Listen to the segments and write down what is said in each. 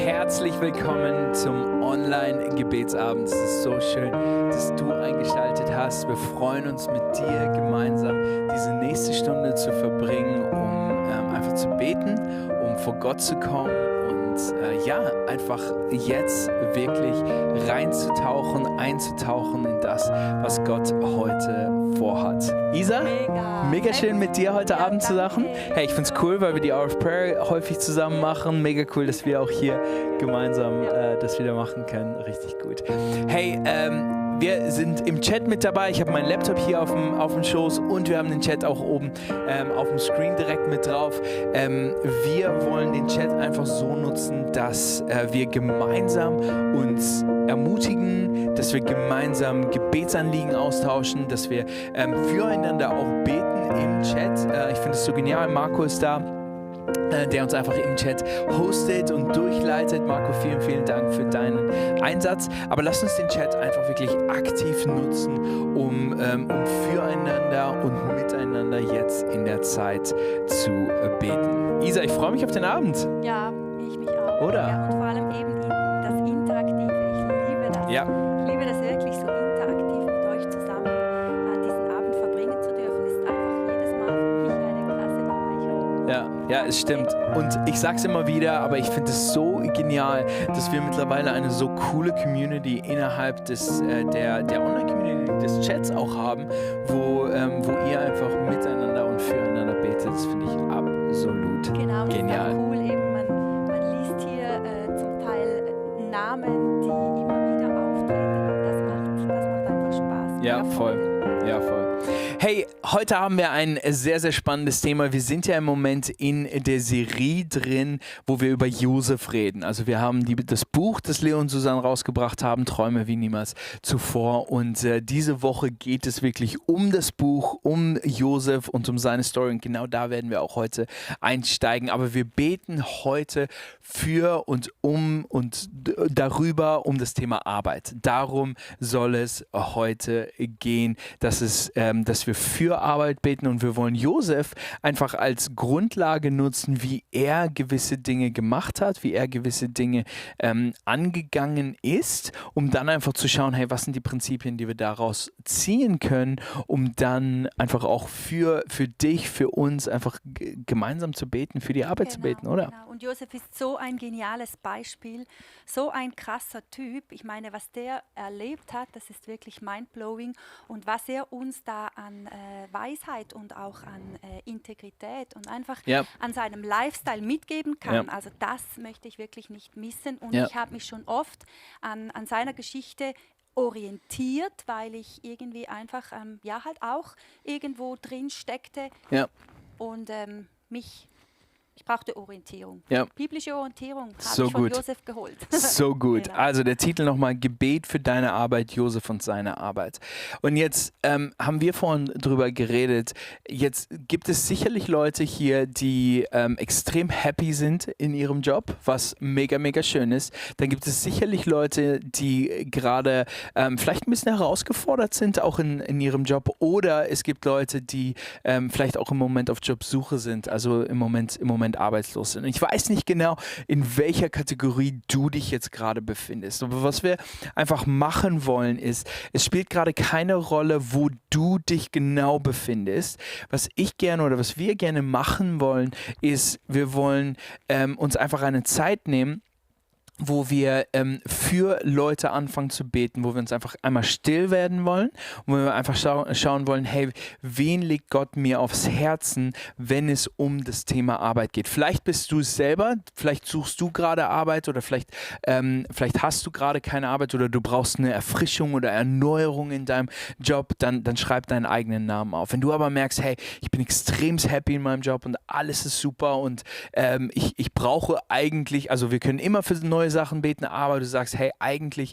Herzlich willkommen zum Online-Gebetsabend. Es ist so schön, dass du eingeschaltet hast. Wir freuen uns mit dir gemeinsam diese nächste Stunde zu verbringen, um einfach zu beten, um vor Gott zu kommen und einfach jetzt wirklich reinzutauchen, einzutauchen in das, was Gott heute vorhat. Isa, mega schön mit dir heute Abend zusammen. Hey, ich finde es cool, weil wir die Hour of Prayer häufig zusammen machen. Mega cool, dass wir auch hier gemeinsam das wieder machen können. Richtig gut. Hey, wir sind im Chat mit dabei. Ich habe meinen Laptop hier auf dem Schoß und wir haben den Chat auch oben auf dem Screen direkt mit drauf. Wir wollen den Chat einfach so nutzen, dass wir gemeinsam uns ermutigen, dass wir gemeinsam Gebetsanliegen austauschen, dass wir füreinander auch beten im Chat. Ich finde es so genial. Marco ist da, der uns einfach im Chat hostet und durchleitet. Marco, vielen, vielen Dank für deinen Einsatz. Aber lass uns den Chat einfach wirklich aktiv nutzen, um füreinander und miteinander jetzt in der Zeit zu beten. Isa, ich freue mich auf den Abend. Ja, ich mich auch. Oder? Ja, und vor allem eben das Interaktive. Ich liebe das. Ja. Ich liebe das wirklich so interaktiv mit euch zusammen diesen Abend verbringen zu dürfen. Ist einfach jedes Mal für mich eine krasse Bereicherung. Ja, es stimmt. Und ich sag's immer wieder, aber ich finde es so genial, dass wir mittlerweile eine so coole Community innerhalb der Online-Community des Chats auch haben, wo ihr einfach miteinander und füreinander betet. Das finde ich absolut Genau, genial. Ist auch cool. Eben, man liest hier zum Teil Namen, die immer wieder auftreten. Und das macht einfach Spaß. Ja, voll. Hey, heute haben wir ein sehr, sehr spannendes Thema. Wir sind ja im Moment in der Serie drin, wo wir über Josef reden. Also wir haben das Buch, das Leo und Susanne rausgebracht haben, Träume wie niemals zuvor. Und diese Woche geht es wirklich um das Buch, um Josef und um seine Story. Und genau da werden wir auch heute einsteigen. Aber wir beten heute für und um und darüber um das Thema Arbeit. Darum soll es heute gehen, dass wir für Arbeit beten, und wir wollen Josef einfach als Grundlage nutzen, wie er gewisse Dinge gemacht hat, wie er gewisse Dinge angegangen ist, um dann einfach zu schauen, hey, was sind die Prinzipien, die wir daraus ziehen können, um dann einfach auch für dich, für uns einfach gemeinsam zu beten, für die Arbeit zu beten, oder? Genau. Und Josef ist so ein geniales Beispiel, so ein krasser Typ. Ich meine, was der erlebt hat, das ist wirklich mindblowing, und was er uns da an Weisheit und auch an Integrität und einfach an seinem Lifestyle mitgeben kann. Also das möchte ich wirklich nicht missen, und ich habe mich schon oft an seiner Geschichte orientiert, weil ich irgendwie einfach halt auch irgendwo drin steckte und ich brauchte Orientierung. Biblische Orientierung habe ich von Josef geholt. So gut. Genau. Also der Titel nochmal: Gebet für deine Arbeit, Josef und seine Arbeit. Und jetzt haben wir vorhin drüber geredet. Jetzt gibt es sicherlich Leute hier, die extrem happy sind in ihrem Job, was mega, mega schön ist. Dann gibt es sicherlich Leute, die gerade vielleicht ein bisschen herausgefordert sind, auch in ihrem Job. Oder es gibt Leute, die vielleicht auch im Moment auf Jobsuche sind, also im Moment arbeitslos sind. Und ich weiß nicht genau, in welcher Kategorie du dich jetzt gerade befindest. Aber was wir einfach machen wollen ist, es spielt gerade keine Rolle, wo du dich genau befindest. Was wir gerne machen wollen, ist, wir wollen uns einfach eine Zeit nehmen, wo wir für Leute anfangen zu beten, wo wir uns einfach einmal still werden wollen und wo wir einfach schauen wollen, hey, wen legt Gott mir aufs Herzen, wenn es um das Thema Arbeit geht. Vielleicht bist du es selber, vielleicht suchst du gerade Arbeit, oder vielleicht hast du gerade keine Arbeit, oder du brauchst eine Erfrischung oder Erneuerung in deinem Job, dann schreib deinen eigenen Namen auf. Wenn du aber merkst, hey, ich bin extrem happy in meinem Job und alles ist super und ich brauche eigentlich, also wir können immer für neue Sachen beten, aber du sagst, hey, eigentlich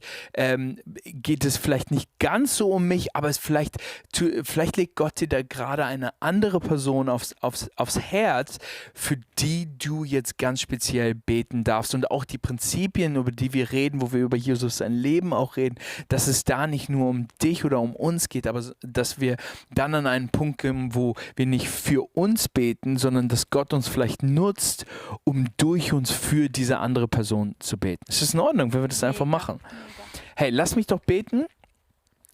geht es vielleicht nicht ganz so um mich, aber vielleicht legt Gott dir da gerade eine andere Person aufs Herz, für die du jetzt ganz speziell beten darfst. Und auch die Prinzipien, über die wir reden, wo wir über Jesus sein Leben auch reden, dass es da nicht nur um dich oder um uns geht, aber dass wir dann an einen Punkt kommen, wo wir nicht für uns beten, sondern dass Gott uns vielleicht nutzt, um durch uns für diese andere Person zu beten? Ist es in Ordnung, wenn wir das einfach machen? Hey, lass mich doch beten.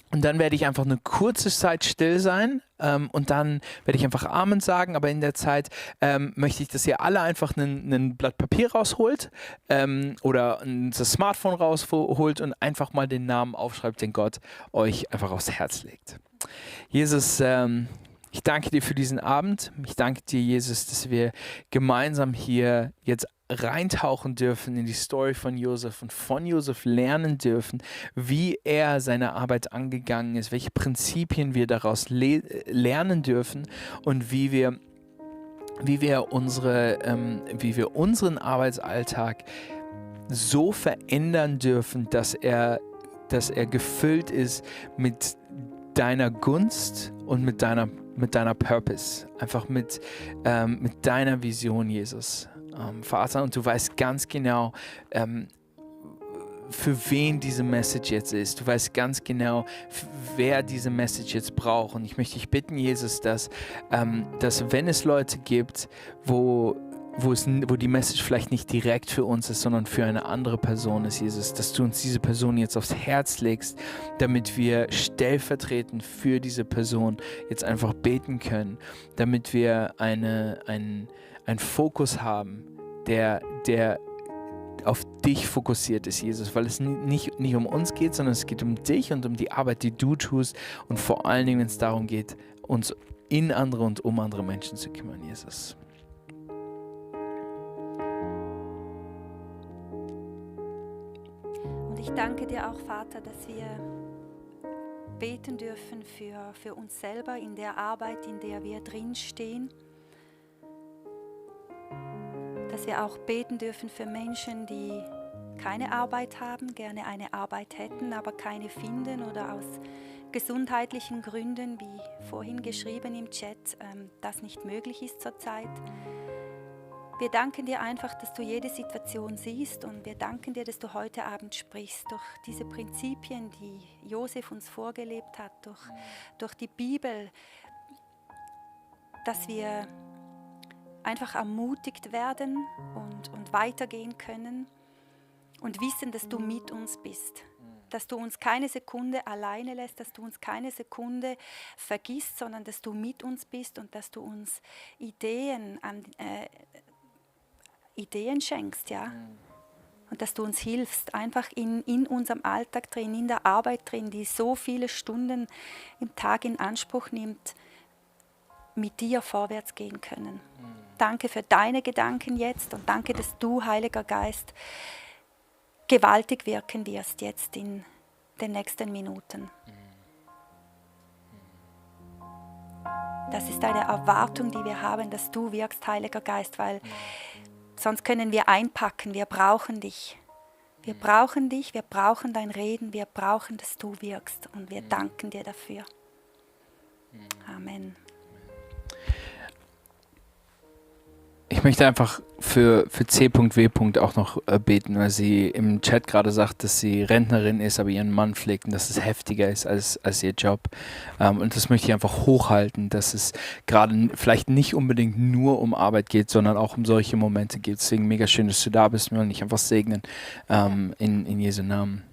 Und dann werde ich einfach eine kurze Zeit still sein und dann werde ich einfach Amen sagen. Aber in der Zeit möchte ich, dass ihr alle einfach ein Blatt Papier rausholt oder das Smartphone rausholt und einfach mal den Namen aufschreibt, den Gott euch einfach aufs Herz legt. Jesus, ich danke dir für diesen Abend. Ich danke dir, Jesus, dass wir gemeinsam hier jetzt reintauchen dürfen in die Story von Josef und von Josef lernen dürfen, wie er seine Arbeit angegangen ist, welche Prinzipien wir daraus lernen dürfen und wie wir unseren Arbeitsalltag so verändern dürfen, dass er gefüllt ist mit deiner Gunst und mit deiner Purpose, einfach mit deiner Vision, Jesus. Vater, und du weißt ganz genau, für wen diese Message jetzt ist. Du weißt ganz genau, wer diese Message jetzt braucht. Und ich möchte dich bitten, Jesus, dass wenn es Leute gibt, wo die Message vielleicht nicht direkt für uns ist, sondern für eine andere Person ist, Jesus, dass du uns diese Person jetzt aufs Herz legst, damit wir stellvertretend für diese Person jetzt einfach beten können, damit wir einen Fokus haben, der auf dich fokussiert ist, Jesus, weil es nicht um uns geht, sondern es geht um dich und um die Arbeit, die du tust und vor allen Dingen, wenn es darum geht, uns in andere und um andere Menschen zu kümmern, Jesus. Und ich danke dir auch, Vater, dass wir beten dürfen für uns selber in der Arbeit, in der wir drinstehen. Dass wir auch beten dürfen für Menschen, die keine Arbeit haben, gerne eine Arbeit hätten, aber keine finden oder aus gesundheitlichen Gründen, wie vorhin geschrieben im Chat, das nicht möglich ist zurzeit. Wir danken dir einfach, dass du jede Situation siehst und wir danken dir, dass du heute Abend sprichst durch diese Prinzipien, die Josef uns vorgelebt hat, durch die Bibel, dass wir einfach ermutigt werden und weitergehen können und wissen, dass du mit uns bist. Dass du uns keine Sekunde alleine lässt, dass du uns keine Sekunde vergisst, sondern dass du mit uns bist und dass du uns Ideen schenkst, ja. Und dass du uns hilfst, einfach in unserem Alltag drin, in der Arbeit drin, die so viele Stunden im Tag in Anspruch nimmt, mit dir vorwärts gehen können. Danke für deine Gedanken jetzt und danke, dass du, Heiliger Geist, gewaltig wirken wirst jetzt in den nächsten Minuten. Das ist eine Erwartung, die wir haben, dass du wirkst, Heiliger Geist, weil sonst können wir einpacken. Wir brauchen dich. Wir brauchen dich, wir brauchen dein Reden, wir brauchen, dass du wirkst und wir danken dir dafür. Amen. Ich möchte einfach für C.W. auch noch beten, weil sie im Chat gerade sagt, dass sie Rentnerin ist, aber ihren Mann pflegt und dass es heftiger ist als ihr Job. Und das möchte ich einfach hochhalten, dass es gerade vielleicht nicht unbedingt nur um Arbeit geht, sondern auch um solche Momente geht. Deswegen mega schön, dass du da bist. Wir wollen dich einfach segnen in Jesu Namen.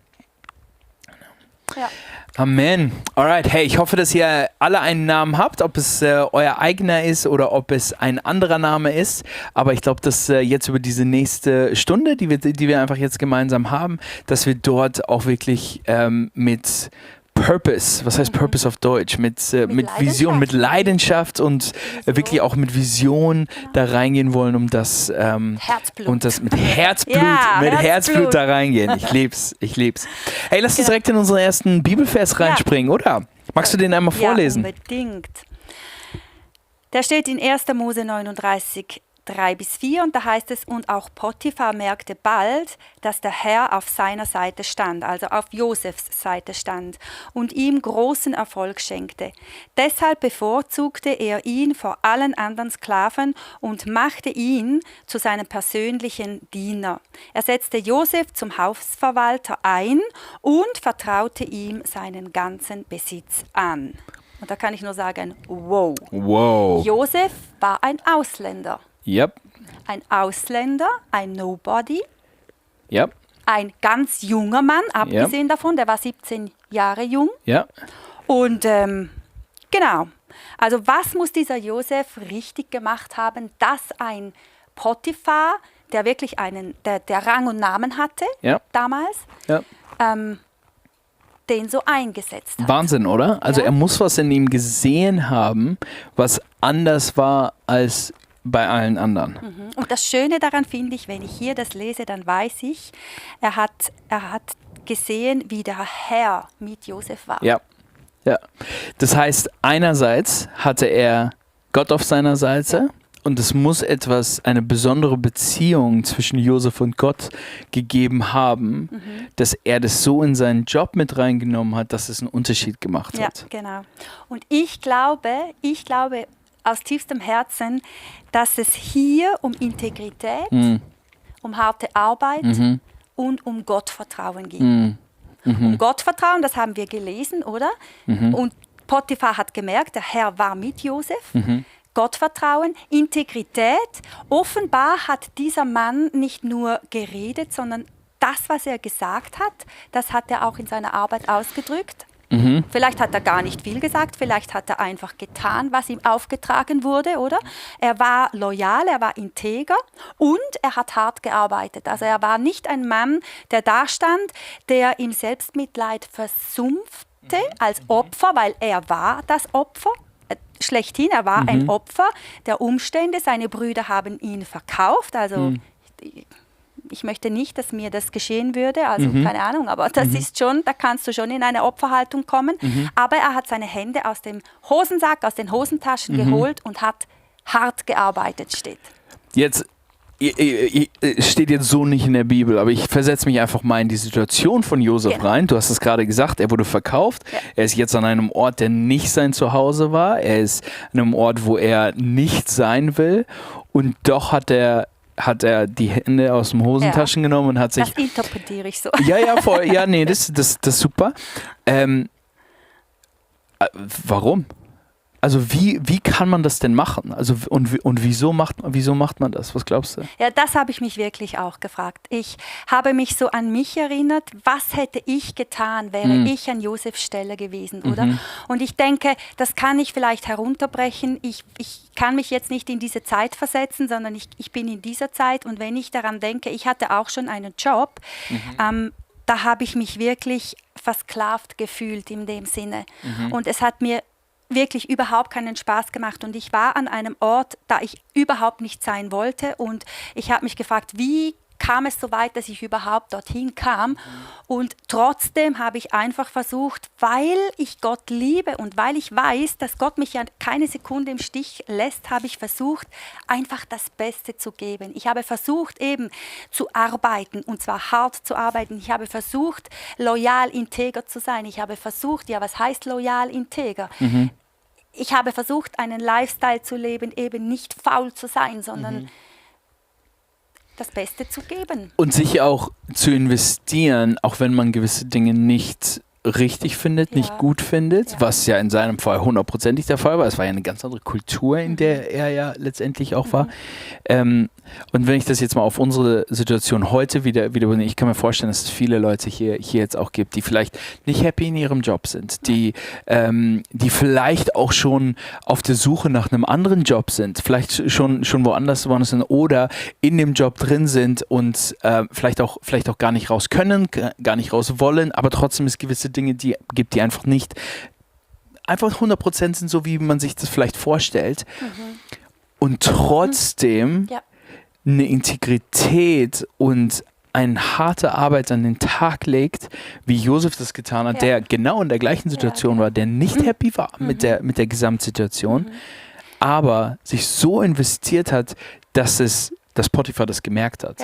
Ja. Amen. Alright, hey, ich hoffe, dass ihr alle einen Namen habt, ob es euer eigener ist oder ob es ein anderer Name ist. Aber ich glaube, dass jetzt über diese nächste Stunde, die wir einfach jetzt gemeinsam haben, dass wir dort auch wirklich mit Purpose, was heißt Purpose auf Deutsch? Mit Vision, mit Leidenschaft und wirklich auch mit Vision da reingehen wollen, um das Herzblut. Und das mit Herzblut da reingehen. Ich lieb's. Hey, lass uns direkt in unseren ersten Bibelvers reinspringen, oder? Magst du den einmal vorlesen? Ja, unbedingt. Der steht in 1. Mose 39, 3-4 und da heißt es, und auch Potiphar merkte bald, dass der Herr auf seiner Seite stand, also auf Josefs Seite stand und ihm großen Erfolg schenkte. Deshalb bevorzugte er ihn vor allen anderen Sklaven und machte ihn zu seinem persönlichen Diener. Er setzte Josef zum Hausverwalter ein und vertraute ihm seinen ganzen Besitz an. Und da kann ich nur sagen, wow. Josef war ein Ausländer. Yep. Ein Ausländer, ein Nobody. Yep. ein ganz junger Mann, abgesehen davon, der war 17 Jahre jung. Ja. Und genau, also was muss dieser Josef richtig gemacht haben, dass ein Potiphar, der wirklich der Rang und Namen hatte damals, den so eingesetzt hat. Wahnsinn, oder? Also er muss was in ihm gesehen haben, was anders war als bei allen anderen. Und das Schöne daran finde ich, wenn ich hier das lese, dann weiß ich, er hat gesehen, wie der Herr mit Josef war. Ja. Das heißt, einerseits hatte er Gott auf seiner Seite und es muss eine besondere Beziehung zwischen Josef und Gott gegeben haben, dass er das so in seinen Job mit reingenommen hat, dass es einen Unterschied gemacht hat. Ja, genau. Und ich glaube aus tiefstem Herzen, dass es hier um Integrität, um harte Arbeit und um Gottvertrauen ging. Um Gottvertrauen, das haben wir gelesen, oder? Und Potiphar hat gemerkt, der Herr war mit Josef. Gottvertrauen, Integrität. Offenbar hat dieser Mann nicht nur geredet, sondern das, was er gesagt hat, das hat er auch in seiner Arbeit ausgedrückt. Vielleicht hat er gar nicht viel gesagt, vielleicht hat er einfach getan, was ihm aufgetragen wurde, oder? Er war loyal, er war integer und er hat hart gearbeitet. Also er war nicht ein Mann, der da stand, der im Selbstmitleid versumpfte als Opfer, weil er war das Opfer. Schlechthin, er war ein Opfer der Umstände, seine Brüder haben ihn verkauft, also ich möchte nicht, dass mir das geschehen würde, also keine Ahnung, aber das ist schon, da kannst du schon in eine Opferhaltung kommen, aber er hat seine Hände aus dem Hosensack, aus den Hosentaschen geholt und hat hart gearbeitet, steht. Jetzt steht jetzt so nicht in der Bibel, aber ich versetze mich einfach mal in die Situation von Josef rein. Du hast es gerade gesagt, er wurde verkauft. Ja. Er ist jetzt an einem Ort, der nicht sein Zuhause war. Er ist an einem Ort, wo er nicht sein will. Und doch hat er die Hände aus den Hosentaschen genommen und hat sich... Das interpretiere ich so. Ja, voll. Ja, nee, das ist super. Warum? Also wie kann man das denn machen? Also und wieso macht man das? Was glaubst du? Ja, das habe ich mich wirklich auch gefragt. Ich habe mich so an mich erinnert, was hätte ich getan, wäre ich an Josefs Stelle gewesen, oder? Und ich denke, das kann ich vielleicht herunterbrechen. Ich kann mich jetzt nicht in diese Zeit versetzen, sondern ich bin in dieser Zeit und wenn ich daran denke, ich hatte auch schon einen Job, da habe ich mich wirklich versklavt gefühlt in dem Sinne. Und es hat mir wirklich überhaupt keinen Spaß gemacht und ich war an einem Ort, da ich überhaupt nicht sein wollte und ich habe mich gefragt, wie kam es so weit, dass ich überhaupt dorthin kam und trotzdem habe ich einfach versucht, weil ich Gott liebe und weil ich weiß, dass Gott mich ja keine Sekunde im Stich lässt, habe ich versucht, einfach das Beste zu geben. Ich habe versucht eben zu arbeiten und zwar hart zu arbeiten. Ich habe versucht, loyal, integer zu sein. Ich habe versucht, ja, was heißt loyal, integer? Ich habe versucht, einen Lifestyle zu leben, eben nicht faul zu sein, sondern das Beste zu geben. Und sich auch zu investieren, auch wenn man gewisse Dinge nicht richtig findet, nicht gut findet, was ja in seinem Fall 100%ig der Fall war. Es war ja eine ganz andere Kultur, in der er ja letztendlich auch war. Und wenn ich das jetzt mal auf unsere Situation heute wieder ich kann mir vorstellen, dass es viele Leute hier jetzt auch gibt, die vielleicht nicht happy in ihrem Job sind, die vielleicht auch schon auf der Suche nach einem anderen Job sind, vielleicht schon woanders sind oder in dem Job drin sind und vielleicht auch gar nicht raus können, gar nicht raus wollen, aber trotzdem es gewisse Dinge gibt, die einfach nicht einfach 100% sind, so wie man sich das vielleicht vorstellt. Und trotzdem eine Integrität und eine harte Arbeit an den Tag legt, wie Josef das getan hat, der genau in der gleichen Situation war, der nicht happy war mit der Gesamtsituation, aber sich so investiert hat, dass Potiphar das gemerkt hat.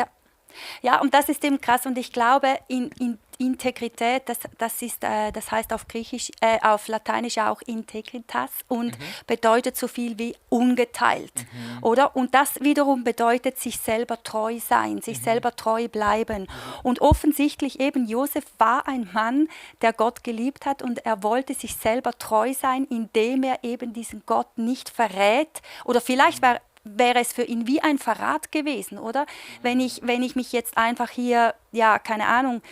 Ja, und das ist eben krass und ich glaube, in Integrität, das heißt auf Lateinisch auch Integritas und bedeutet so viel wie ungeteilt, oder? Und das wiederum bedeutet sich selber treu sein, sich selber treu bleiben. Und offensichtlich eben Josef war ein Mann, der Gott geliebt hat und er wollte sich selber treu sein, indem er eben diesen Gott nicht verrät oder vielleicht wäre es für ihn wie ein Verrat gewesen, oder? Wenn ich mich jetzt einfach hier, ja, keine Ahnung,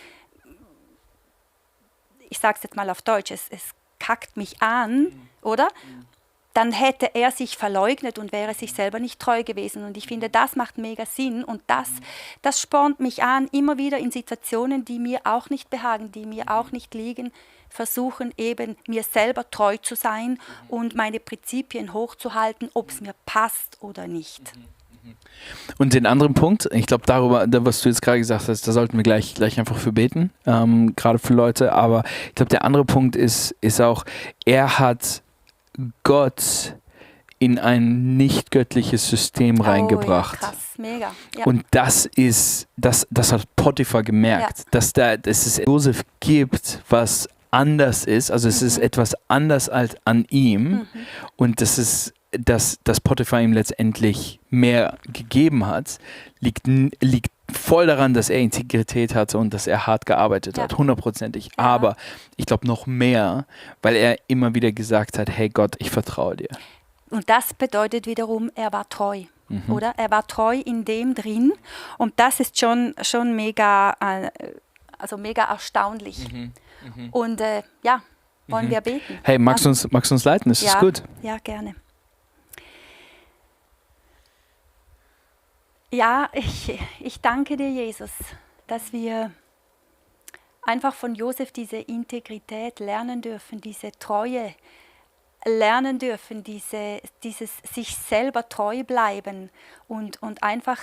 ich sage es jetzt mal auf Deutsch, es kackt mich an, oder? Dann hätte er sich verleugnet und wäre sich selber nicht treu gewesen. Und ich finde, das macht mega Sinn und das spornt mich an, immer wieder in Situationen, die mir auch nicht behagen, die mir auch nicht liegen, versuchen eben mir selber treu zu sein und meine Prinzipien hochzuhalten, ob es mir passt oder nicht. Und den anderen Punkt, ich glaube darüber, was du jetzt gerade gesagt hast, da sollten wir gleich einfach für beten, gerade für Leute, aber ich glaube der andere Punkt ist auch, er hat Gott in ein nicht göttliches System reingebracht. Ja, krass, mega. Ja. Und das hat Potiphar gemerkt, dass es Josef gibt, was anders ist, also es ist etwas anders als an ihm und dass Potiphar ihm letztendlich mehr gegeben hat, liegt voll daran, dass er Integrität hatte und dass er hart gearbeitet hat, 100%. Ja. Aber ich glaube noch mehr, weil er immer wieder gesagt hat, hey Gott, ich vertraue dir. Und das bedeutet wiederum, er war treu, oder? Er war treu in dem drin und das ist schon mega, also mega erstaunlich. Und wollen wir beten? Hey, magst du uns leiten? Ist das gut? Ja, gerne. Ja, ich danke dir, Jesus, dass wir einfach von Josef diese Integrität lernen dürfen, diese Treue lernen dürfen, dieses sich selber treu bleiben und einfach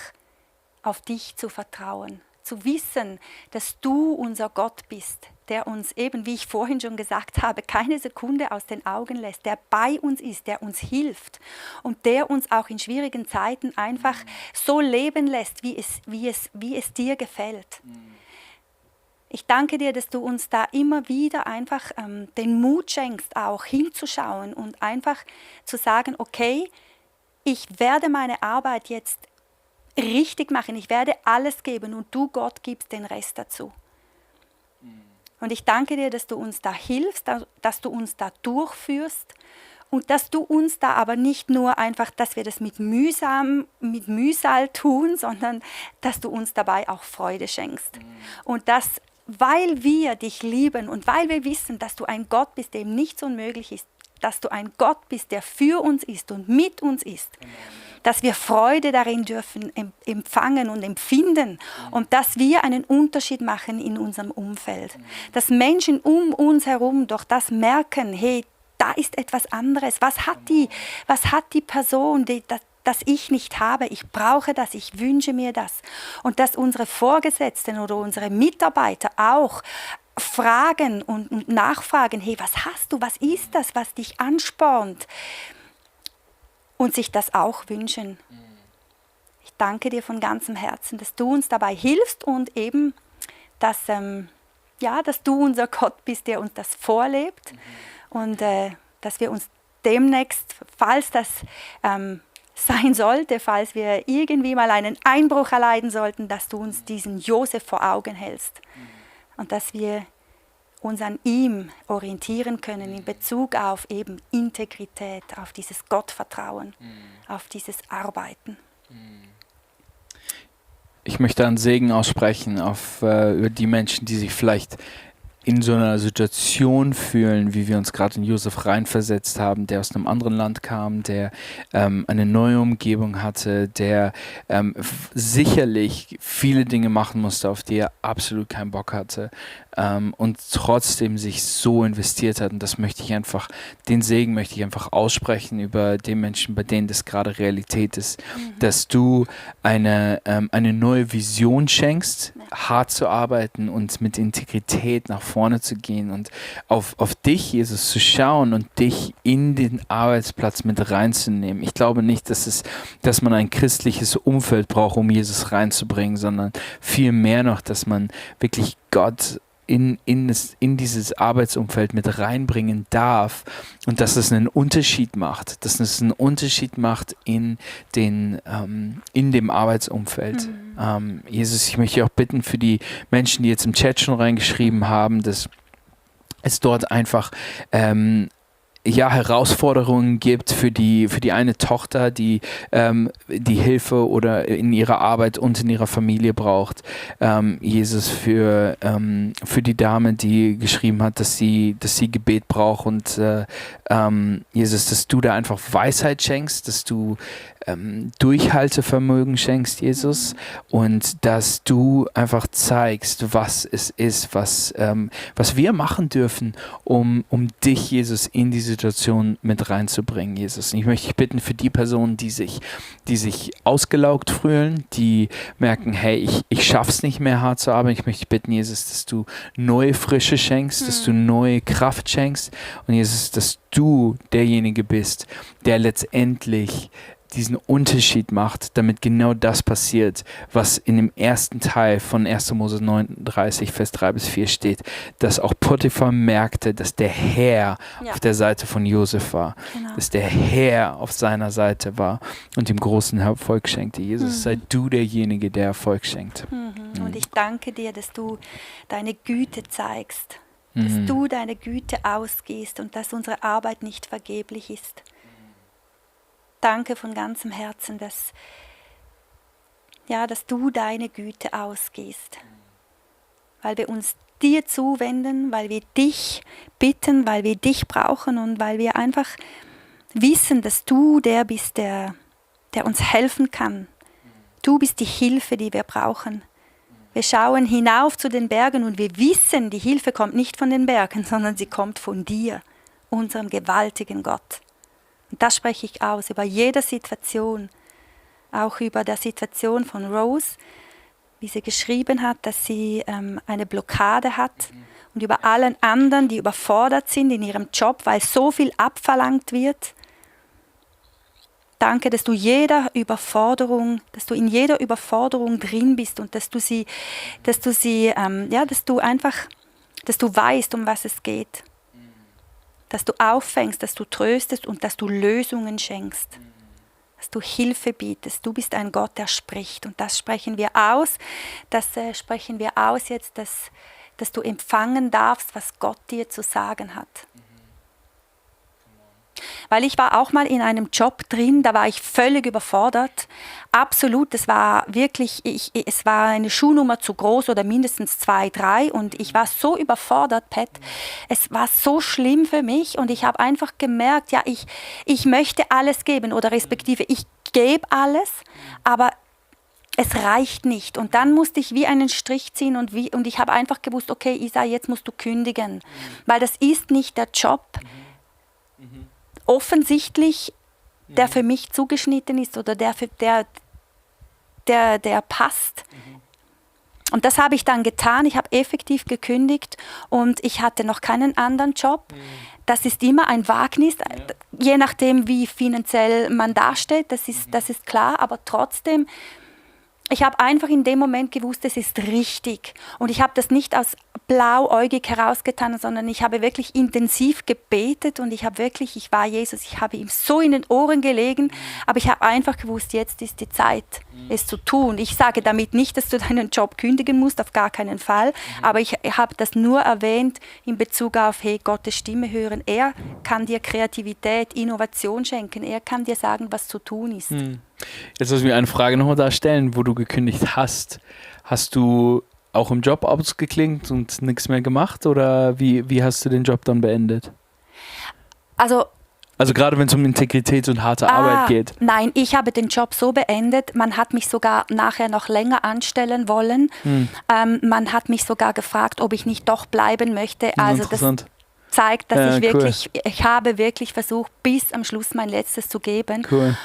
auf dich zu vertrauen. Zu wissen, dass du unser Gott bist, der uns eben, wie ich vorhin schon gesagt habe, keine Sekunde aus den Augen lässt, der bei uns ist, der uns hilft und der uns auch in schwierigen Zeiten einfach so leben lässt, wie es dir gefällt. Ich danke dir, dass du uns da immer wieder einfach den Mut schenkst, auch hinzuschauen und einfach zu sagen, okay, ich werde meine Arbeit jetzt richtig machen, ich werde alles geben und du, Gott, gibst den Rest dazu. Und ich danke dir, dass du uns da hilfst, dass du uns da durchführst und dass du uns da aber nicht nur einfach, dass wir das mit Mühsal tun, sondern dass du uns dabei auch Freude schenkst. Und dass, weil wir dich lieben und weil wir wissen, dass du ein Gott bist, dem nichts unmöglich ist, dass du ein Gott bist, der für uns ist und mit uns ist, dass wir Freude darin dürfen empfangen und empfinden und dass wir einen Unterschied machen in unserem Umfeld. Dass Menschen um uns herum durch das merken, hey, da ist etwas anderes. Was hat die Person, das ich nicht habe? Ich brauche das, ich wünsche mir das. Und dass unsere Vorgesetzten oder unsere Mitarbeiter auch fragen und nachfragen, hey, was hast du, was ist das, was dich anspornt? Und sich das auch wünschen. Ich danke dir von ganzem Herzen, dass du uns dabei hilfst und eben, dass du unser Gott bist, der uns das vorlebt und dass wir uns demnächst, falls das sein sollte, falls wir irgendwie mal einen Einbruch erleiden sollten, dass du uns diesen Josef vor Augen hältst und dass wir uns an ihm orientieren können in Bezug auf eben Integrität, auf dieses Gottvertrauen, auf dieses Arbeiten. Ich möchte einen Segen aussprechen über die Menschen, die sich vielleicht in so einer Situation fühlen, wie wir uns gerade in Josef reinversetzt haben, der aus einem anderen Land kam, der eine neue Umgebung hatte, der sicherlich viele Dinge machen musste, auf die er absolut keinen Bock hatte und trotzdem sich so investiert hat. Und den Segen möchte ich einfach aussprechen über den Menschen, bei denen das gerade Realität ist, dass du eine neue Vision schenkst, hart zu arbeiten und mit Integrität nach vorne zu gehen und auf dich, Jesus, zu schauen und dich in den Arbeitsplatz mit reinzunehmen. Ich glaube nicht, dass man ein christliches Umfeld braucht, um Jesus reinzubringen, sondern viel mehr noch, dass man wirklich Gott in dieses Arbeitsumfeld mit reinbringen darf und dass es einen Unterschied macht, in dem Arbeitsumfeld. Jesus, ich möchte dich auch bitten für die Menschen, die jetzt im Chat schon reingeschrieben haben, dass es dort einfach Herausforderungen gibt für die eine Tochter, die Hilfe oder in ihrer Arbeit und in ihrer Familie braucht. Jesus, für die Dame, die geschrieben hat, dass sie Gebet braucht, und Jesus, dass du da einfach Weisheit schenkst, dass du Durchhaltevermögen schenkst, Jesus, und dass du einfach zeigst, was es ist, was wir machen dürfen, um dich, Jesus, in die Situation mit reinzubringen, Jesus. Und ich möchte dich bitten für die Personen, die sich ausgelaugt fühlen, die merken, hey, ich schaff's nicht mehr, hart zu arbeiten. Ich möchte dich bitten, Jesus, dass du neue Frische schenkst, dass du neue Kraft schenkst, und Jesus, dass du derjenige bist, der letztendlich diesen Unterschied macht, damit genau das passiert, was in dem ersten Teil von 1. Mose 39, Vers 3-4 steht, dass auch Potiphar merkte, dass der Herr auf der Seite von Josef war, dass der Herr auf seiner Seite war und ihm großen Erfolg schenkte. Jesus, sei du derjenige, der Erfolg schenkt. Und ich danke dir, dass du deine Güte zeigst, dass du deine Güte ausgehst und dass unsere Arbeit nicht vergeblich ist. Danke von ganzem Herzen, dass du deine Güte ausgehst, weil wir uns dir zuwenden, weil wir dich bitten, weil wir dich brauchen und weil wir einfach wissen, dass du der bist, der uns helfen kann. Du bist die Hilfe, die wir brauchen. Wir schauen hinauf zu den Bergen und wir wissen, die Hilfe kommt nicht von den Bergen, sondern sie kommt von dir, unserem gewaltigen Gott. Und das spreche ich aus, über jede Situation, auch über der Situation von Rose, wie sie geschrieben hat, dass sie eine Blockade hat, und über allen anderen, die überfordert sind in ihrem Job, weil so viel abverlangt wird. Danke, dass du in jeder Überforderung drin bist und dass du weißt, um was es geht. Dass du auffängst, dass du tröstest und dass du Lösungen schenkst. Dass du Hilfe bietest. Du bist ein Gott, der spricht. Und das sprechen wir aus. Das sprechen wir aus jetzt, dass du empfangen darfst, was Gott dir zu sagen hat. Weil ich war auch mal in einem Job drin, da war ich völlig überfordert. Absolut, es war wirklich, es war eine Schuhnummer zu groß oder mindestens 2, 3 und ich war so überfordert, Pat. Es war so schlimm für mich und ich habe einfach gemerkt, ja, ich möchte alles geben oder respektive ich gebe alles, aber es reicht nicht. Und dann musste ich wie einen Strich ziehen und ich habe einfach gewusst, okay, Isa, jetzt musst du kündigen, weil das ist nicht der Job, offensichtlich, der für mich zugeschnitten ist oder der passt. Und das habe ich dann getan. Ich habe effektiv gekündigt und ich hatte noch keinen anderen Job. Das ist immer ein Wagnis, je nachdem, wie finanziell man dasteht, das ist klar, aber trotzdem, ich habe einfach in dem Moment gewusst, es ist richtig. Und ich habe das nicht aus blauäugig herausgetan, sondern ich habe wirklich intensiv gebetet und ich war Jesus, ich habe ihm so in den Ohren gelegen, aber ich habe einfach gewusst, jetzt ist die Zeit, es zu tun. Ich sage damit nicht, dass du deinen Job kündigen musst, auf gar keinen Fall, aber ich habe das nur erwähnt in Bezug auf, hey, Gottes Stimme hören. Er kann dir Kreativität, Innovation schenken, er kann dir sagen, was zu tun ist. Jetzt muss ich mir eine Frage nochmal darstellen, wo du gekündigt hast. Hast du auch im Job ausgeklingt und nichts mehr gemacht oder wie hast du den Job dann beendet? Also gerade wenn es um Integrität und harte Arbeit geht. Nein, ich habe den Job so beendet, man hat mich sogar nachher noch länger anstellen wollen. Man hat mich sogar gefragt, ob ich nicht doch bleiben möchte. Also interessant. Das zeigt, dass ich habe wirklich versucht, bis am Schluss mein Letztes zu geben. Cool.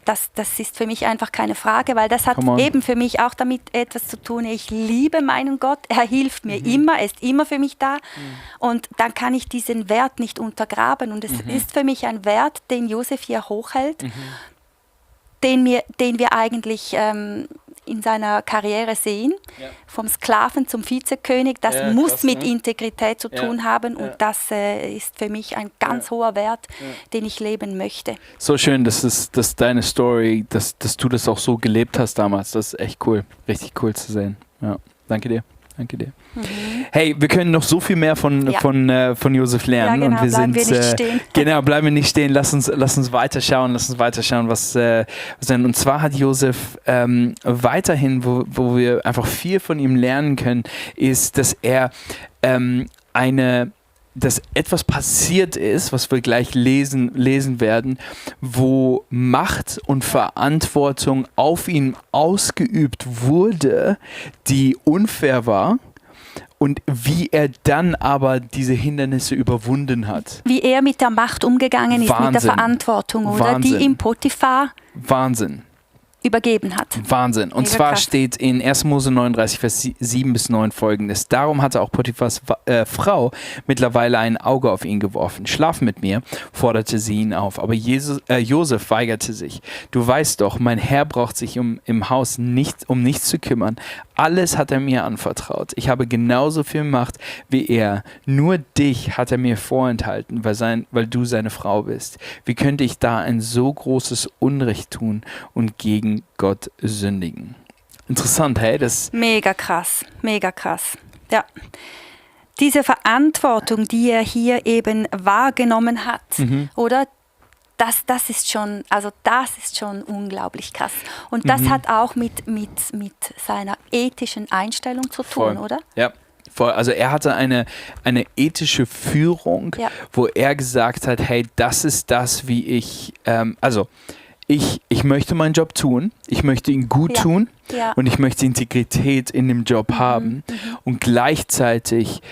Das ist für mich einfach keine Frage, weil das hat eben für mich auch damit etwas zu tun. Ich liebe meinen Gott, er hilft mir immer, er ist immer für mich da und dann kann ich diesen Wert nicht untergraben und es ist für mich ein Wert, den Josef hier hochhält, den wir eigentlich in seiner Karriere sehen, vom Sklaven zum Vizekönig, das muss krass, mit Integrität zu tun haben und das ist für mich ein ganz hoher Wert, den ich leben möchte. So schön, dass deine Story, dass du das auch so gelebt hast damals, das ist echt cool, richtig cool zu sehen. Ja, danke dir. Danke dir. Hey, wir können noch so viel mehr von Josef lernen. Ja, genau, und wir bleiben sind wir nicht stehen. Genau, bleiben wir nicht stehen. Lass uns weiterschauen. Was denn. Und zwar hat Josef weiterhin, wo wir einfach viel von ihm lernen können, ist, dass er dass etwas passiert ist, was wir gleich lesen werden, wo Macht und Verantwortung auf ihn ausgeübt wurde, die unfair war, und wie er dann aber diese Hindernisse überwunden hat. Wie er mit der Macht umgegangen ist, mit der Verantwortung, oder? Wahnsinn. Die ihm Potiphar Wahnsinn. übergeben hat. Wahnsinn. Und Mega zwar krass. steht in 1. Mose 39, Vers 7 bis 9 folgendes. Darum hatte auch Potiphars Frau mittlerweile ein Auge auf ihn geworfen. Schlaf mit mir, forderte sie ihn auf. Aber Josef weigerte sich. Du weißt doch, mein Herr braucht sich im Haus um nichts zu kümmern. Alles hat er mir anvertraut. Ich habe genauso viel Macht wie er. Nur dich hat er mir vorenthalten, weil du seine Frau bist. Wie könnte ich da ein so großes Unrecht tun und gegen Gott sündigen? Interessant, hey? Mega krass, mega krass. Ja. Diese Verantwortung, die er hier eben wahrgenommen hat, oder? Das ist schon unglaublich krass. Und das hat auch mit seiner ethischen Einstellung zu tun, Voll. oder? Ja. Voll. Also er hatte eine ethische Führung, wo er gesagt hat, hey, das ist das, wie ich möchte meinen Job tun, ich möchte ihn gut tun und ich möchte Integrität in dem Job haben. Und gleichzeitig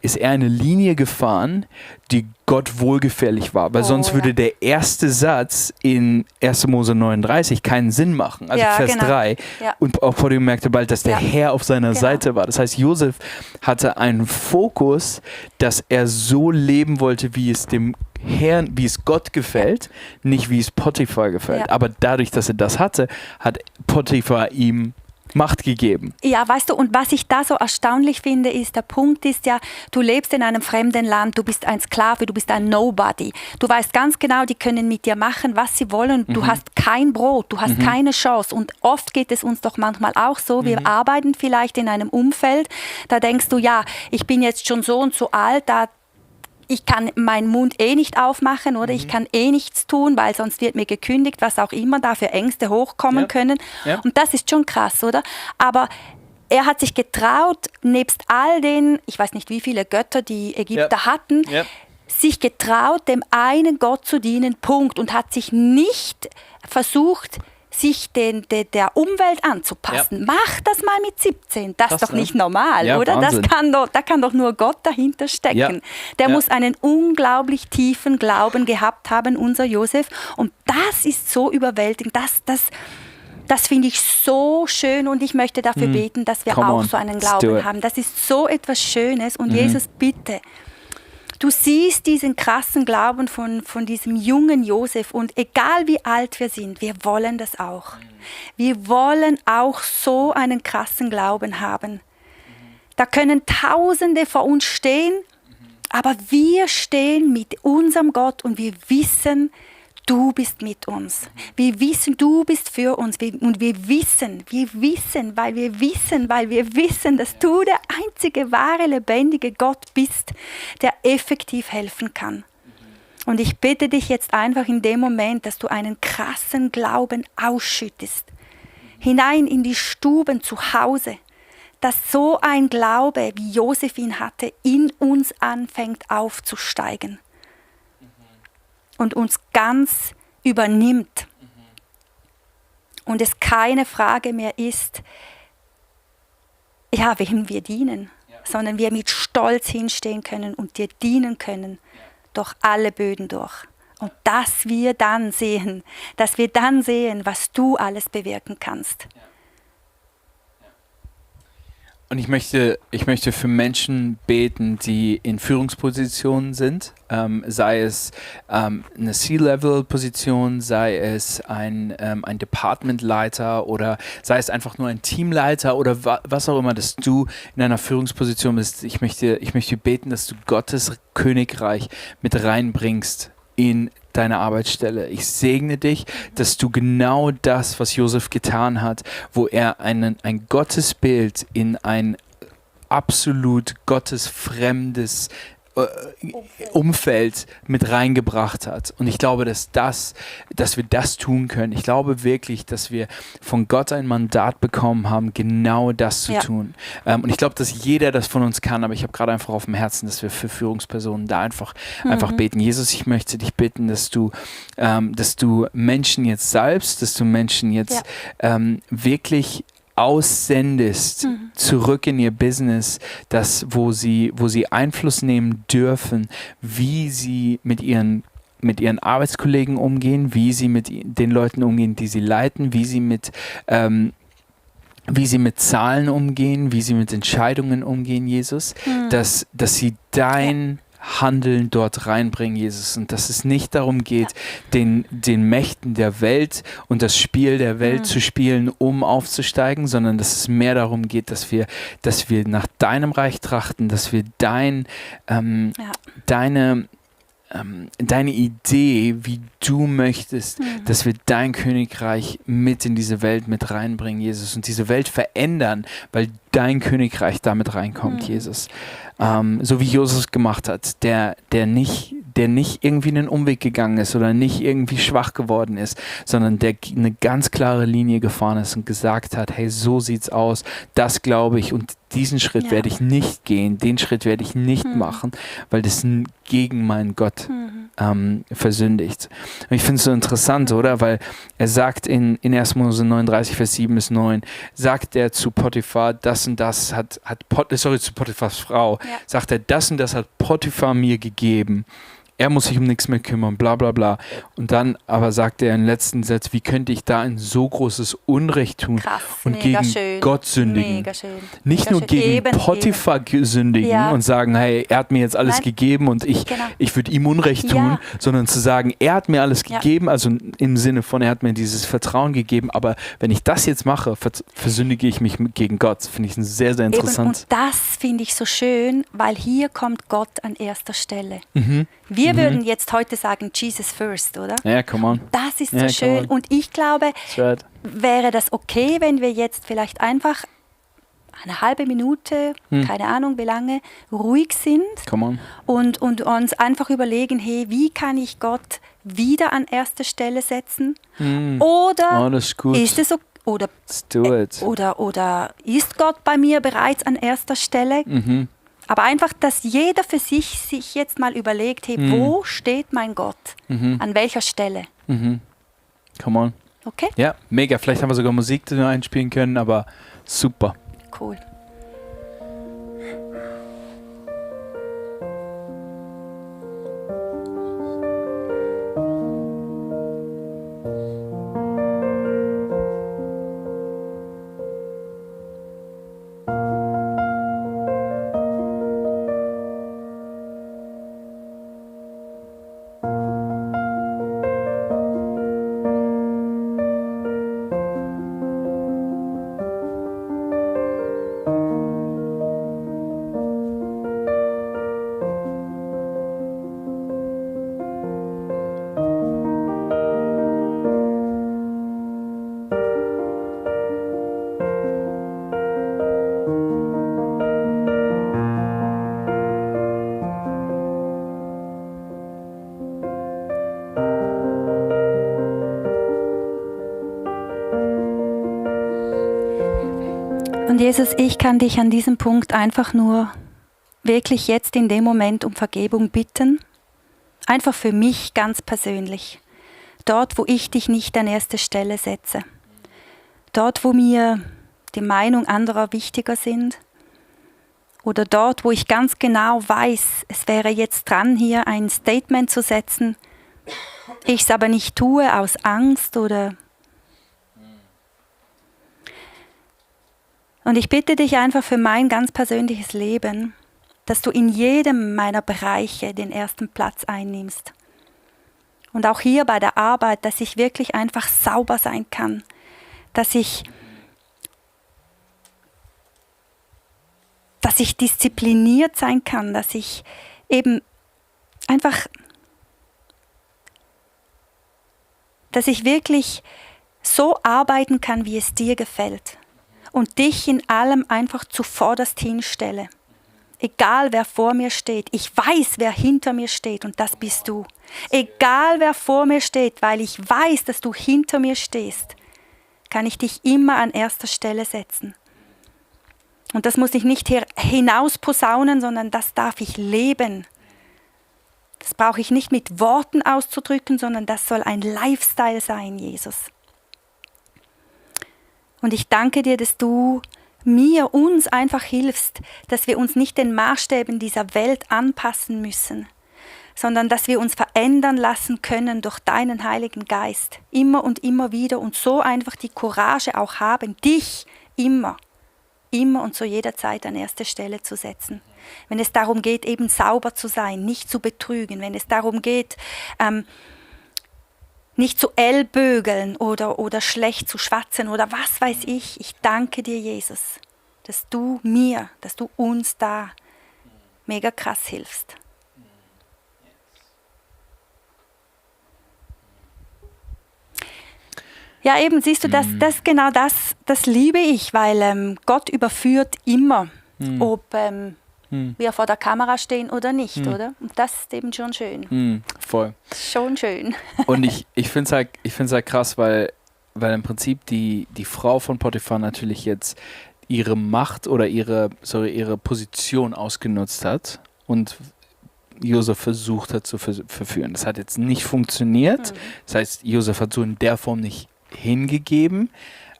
ist er eine Linie gefahren, die Gott wohlgefällig war, weil sonst würde der erste Satz in 1. Mose 39 keinen Sinn machen, also Vers 3. Ja. Und auch Podium merkte bald, dass der Herr auf seiner Seite war. Das heißt, Josef hatte einen Fokus, dass er so leben wollte, wie es dem Herrn, wie es Gott gefällt, nicht wie es Potiphar gefällt. Aber dadurch, dass er das hatte, hat Potiphar ihm Macht gegeben. Ja, weißt du, und was ich da so erstaunlich finde, ist, der Punkt ist ja, du lebst in einem fremden Land, du bist ein Sklave, du bist ein Nobody. Du weißt ganz genau, die können mit dir machen, was sie wollen. Du hast kein Brot, du hast keine Chance. Und oft geht es uns doch manchmal auch so, wir arbeiten vielleicht in einem Umfeld, da denkst du, ja, ich bin jetzt schon so und so alt, ich kann meinen Mund nicht aufmachen, oder ich kann nichts tun, weil sonst wird mir gekündigt, was auch immer da für Ängste hochkommen können. Ja. Und das ist schon krass, oder? Aber er hat sich getraut, nebst all den, ich weiß nicht wie viele Götter die Ägypter hatten, sich getraut, dem einen Gott zu dienen, Punkt. Und hat sich nicht versucht, sich der Umwelt anzupassen. Ja. Mach das mal mit 17. Das ist doch nicht normal, oder? Da kann doch nur Gott dahinter stecken. Ja. Der muss einen unglaublich tiefen Glauben gehabt haben, unser Josef. Und das ist so überwältigend. Das finde ich so schön, und ich möchte dafür beten, dass wir auch so einen Glauben haben. Das ist so etwas Schönes. Und Jesus, bitte, du siehst diesen krassen Glauben von diesem jungen Josef, und egal wie alt wir sind, wir wollen das auch. Wir wollen auch so einen krassen Glauben haben. Da können Tausende vor uns stehen, aber wir stehen mit unserem Gott und wir wissen, du bist mit uns. Wir wissen, du bist für uns. Und wir wissen, weil wir wissen, dass du der einzige wahre, lebendige Gott bist, der effektiv helfen kann. Und ich bitte dich jetzt einfach in dem Moment, dass du einen krassen Glauben ausschüttest, hinein in die Stuben zu Hause, dass so ein Glaube, wie Josef ihn hatte, in uns anfängt aufzusteigen und uns ganz übernimmt. Und es keine Frage mehr ist, wem wir dienen, sondern wir mit Stolz hinstehen können und dir dienen können, durch alle Böden durch. Und dass wir dann sehen, was du alles bewirken kannst. Und ich möchte für Menschen beten, die in Führungspositionen sind, sei es eine C-Level-Position, sei es ein Departmentleiter oder sei es einfach nur ein Teamleiter oder was auch immer, dass du in einer Führungsposition bist. Ich möchte beten, dass du Gottes Königreich mit reinbringst in deine Arbeitsstelle. Ich segne dich, dass du genau das, was Josef getan hat, wo er ein Gottesbild in ein absolut gottesfremdes Umfeld mit reingebracht hat. Und ich glaube, dass wir das tun können. Ich glaube wirklich, dass wir von Gott ein Mandat bekommen haben, genau das zu tun. Und ich glaube, dass jeder das von uns kann, aber ich habe gerade einfach auf dem Herzen, dass wir für Führungspersonen da einfach beten. Jesus, ich möchte dich bitten, dass du Menschen jetzt salbst, dass du Menschen jetzt wirklich aussendest, zurück in ihr Business, wo sie Einfluss nehmen dürfen, wie sie mit ihren Arbeitskollegen umgehen, wie sie mit den Leuten umgehen, die sie leiten, wie sie mit Zahlen umgehen, wie sie mit Entscheidungen umgehen, Jesus, dass sie dein Handeln dort reinbringen, Jesus. Und dass es nicht darum geht, den Mächten der Welt und das Spiel der Welt zu spielen, um aufzusteigen, sondern dass es mehr darum geht, dass wir nach deinem Reich trachten, dass wir deine Idee, wie du möchtest, dass wir dein Königreich mit in diese Welt mit reinbringen, Jesus, und diese Welt verändern, weil dein Königreich damit reinkommt, Jesus. So wie Josef gemacht hat, der nicht irgendwie einen Umweg gegangen ist oder nicht irgendwie schwach geworden ist, sondern der eine ganz klare Linie gefahren ist und gesagt hat, hey, so sieht's aus, das glaube ich und diesen Schritt werde ich nicht gehen, den Schritt werde ich nicht machen, weil das gegen meinen Gott versündigt. Und ich finde es so interessant, oder? Weil er sagt in 1. Mose 39, Vers 7 bis 9, sagt er zu Potiphar, das und das zu Potiphars Frau, sagt er, das und das hat Potiphar mir gegeben. Er muss sich um nichts mehr kümmern, bla bla bla. Und dann aber sagt er im letzten Satz, wie könnte ich da ein so großes Unrecht tun und gegen Gott sündigen? Mega schön. Nicht nur gegen Potiphar sündigen und sagen, hey, er hat mir jetzt alles gegeben und ich würde ihm Unrecht tun, sondern zu sagen, er hat mir alles gegeben, also im Sinne von, er hat mir dieses Vertrauen gegeben, aber wenn ich das jetzt mache, versündige ich mich gegen Gott. Finde ich sehr, sehr interessant. Und das finde ich so schön, weil hier kommt Gott an erster Stelle. Wir würden jetzt heute sagen, Jesus first, oder? Ja, come on. Das ist so schön. Und ich glaube, wäre das okay, wenn wir jetzt vielleicht einfach eine halbe Minute, keine Ahnung wie lange, ruhig sind und uns einfach überlegen, hey, wie kann ich Gott wieder an erste Stelle setzen? Oder ist es okay? Oder ist Gott bei mir bereits an erster Stelle? Aber einfach, dass jeder für sich jetzt mal überlegt, hey, wo steht mein Gott? An welcher Stelle? Come on. Okay? Ja, mega. Vielleicht haben wir sogar Musik, die wir einspielen können, aber super. Cool. Und Jesus, ich kann dich an diesem Punkt einfach nur wirklich jetzt in dem Moment um Vergebung bitten. Einfach für mich ganz persönlich. Dort, wo ich dich nicht an erste Stelle setze. Dort, wo mir die Meinung anderer wichtiger sind. Oder dort, wo ich ganz genau weiß, es wäre jetzt dran, hier ein Statement zu setzen, ich es aber nicht tue aus Angst oder... Und ich bitte dich einfach für mein ganz persönliches Leben, dass du in jedem meiner Bereiche den ersten Platz einnimmst. Und auch hier bei der Arbeit, dass ich wirklich einfach sauber sein kann, dass ich diszipliniert sein kann, dass ich eben einfach dass ich wirklich so arbeiten kann, wie es dir gefällt. Und dich in allem einfach zuvorderst hinstelle. Egal wer vor mir steht, ich weiß, wer hinter mir steht und das bist du. Egal wer vor mir steht, weil ich weiß, dass du hinter mir stehst, kann ich dich immer an erster Stelle setzen. Und das muss ich nicht hinaus posaunen, sondern das darf ich leben. Das brauche ich nicht mit Worten auszudrücken, sondern das soll ein Lifestyle sein, Jesus. Und ich danke dir, dass du uns einfach hilfst, dass wir uns nicht den Maßstäben dieser Welt anpassen müssen, sondern dass wir uns verändern lassen können durch deinen Heiligen Geist. Immer und immer wieder und so einfach die Courage auch haben, dich immer und zu jeder Zeit an erste Stelle zu setzen. Wenn es darum geht, eben sauber zu sein, nicht zu betrügen, wenn es darum geht, nicht zu ellbögeln oder schlecht zu schwatzen oder was weiß ich. Ich danke dir, Jesus, dass du uns da mega krass hilfst. Ja, eben, siehst du, das liebe ich, weil Gott überführt immer, ob wir vor der Kamera stehen oder nicht, oder? Und das ist eben schon schön. Voll. Schon schön. Und ich finde es halt krass, weil im Prinzip die Frau von Potiphar natürlich jetzt ihre Macht oder ihre Position ausgenutzt hat und Josef versucht hat zu verführen. Das hat jetzt nicht funktioniert. Das heißt, Josef hat so in der Form nicht hingegeben,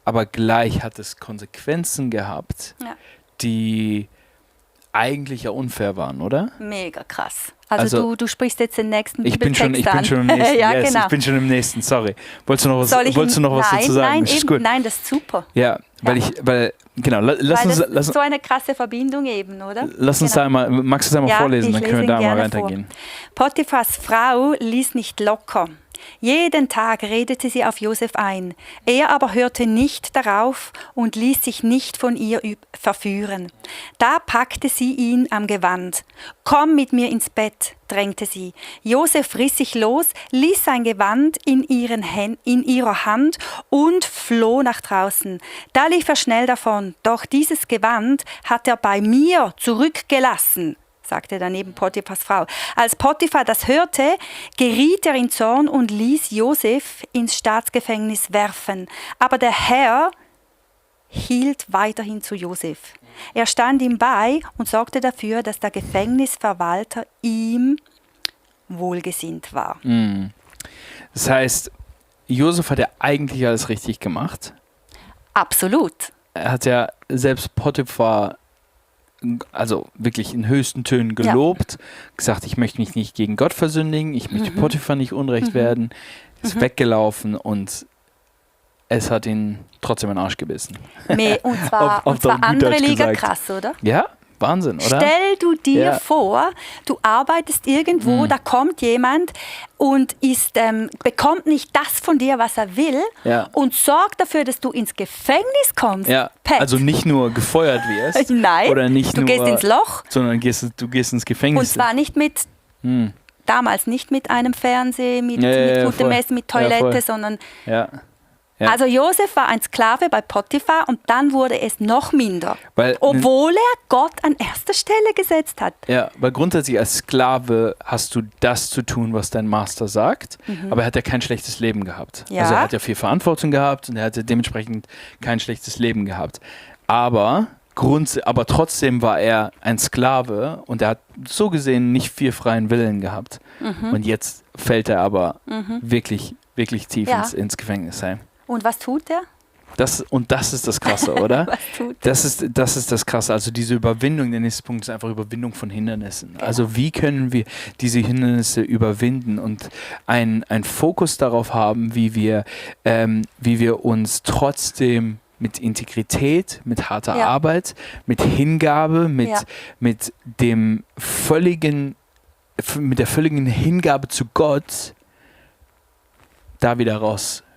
aber gleich hat es Konsequenzen gehabt, die eigentlich ja unfair waren, oder? Mega krass. Also du sprichst jetzt den nächsten Bibeltext an. Ich bin schon im nächsten. Ja, genau. Ich bin schon im nächsten, sorry. Wolltest du noch was dazu sagen? Nein, das ist super. Ja, lass uns so eine krasse Verbindung eben, oder? Lass uns magst du es einmal vorlesen, dann können wir da mal weitergehen. Potiphars Frau ließ nicht locker. Jeden Tag redete sie auf Josef ein. Er aber hörte nicht darauf und ließ sich nicht von ihr verführen. Da packte sie ihn am Gewand. »Komm mit mir ins Bett«, drängte sie. Josef riss sich los, ließ sein Gewand in ihrer Hand und floh nach draußen. Da lief er schnell davon, doch dieses Gewand hat er bei mir zurückgelassen, sagte daneben Potiphars Frau. Als Potiphar das hörte, geriet er in Zorn und ließ Josef ins Staatsgefängnis werfen. Aber der Herr hielt weiterhin zu Josef. Er stand ihm bei und sorgte dafür, dass der Gefängnisverwalter ihm wohlgesinnt war. Das heißt, Josef hat ja eigentlich alles richtig gemacht. Absolut. Er hat ja selbst Potiphar wirklich in höchsten Tönen gelobt, gesagt, ich möchte mich nicht gegen Gott versündigen, ich möchte Potiphar nicht unrecht werden, ist weggelaufen und es hat ihn trotzdem in den Arsch gebissen. Und zwar andere Liga krass, oder? Ja, Wahnsinn, oder? Stell du dir vor, du arbeitest irgendwo, da kommt jemand und bekommt nicht das von dir, was er will und sorgt dafür, dass du ins Gefängnis kommst. Ja. Also nicht nur gefeuert wirst. Nein, oder nicht du gehst ins Loch. Sondern du gehst ins Gefängnis. Und zwar nicht damals nicht mit einem Fernseher, mit gutem Essen, mit Toilette, sondern... Ja. Also Josef war ein Sklave bei Potiphar und dann wurde es noch minder, obwohl er Gott an erster Stelle gesetzt hat. Ja, weil grundsätzlich als Sklave hast du das zu tun, was dein Master sagt, aber er hat ja kein schlechtes Leben gehabt. Ja. Also er hat ja viel Verantwortung gehabt und er hatte dementsprechend kein schlechtes Leben gehabt. Aber trotzdem war er ein Sklave und er hat so gesehen nicht viel freien Willen gehabt. Und jetzt fällt er aber wirklich, wirklich tief ins Gefängnis heim. Und was tut er? Das ist das Krasse, oder? Was tut er? Das ist das Krasse. Also diese Überwindung, der nächste Punkt ist einfach Überwindung von Hindernissen. Ja. Also wie können wir diese Hindernisse überwinden und einen Fokus darauf haben, wie wir uns trotzdem mit Integrität, mit harter Arbeit, mit Hingabe, mit der völligen Hingabe zu Gott da wieder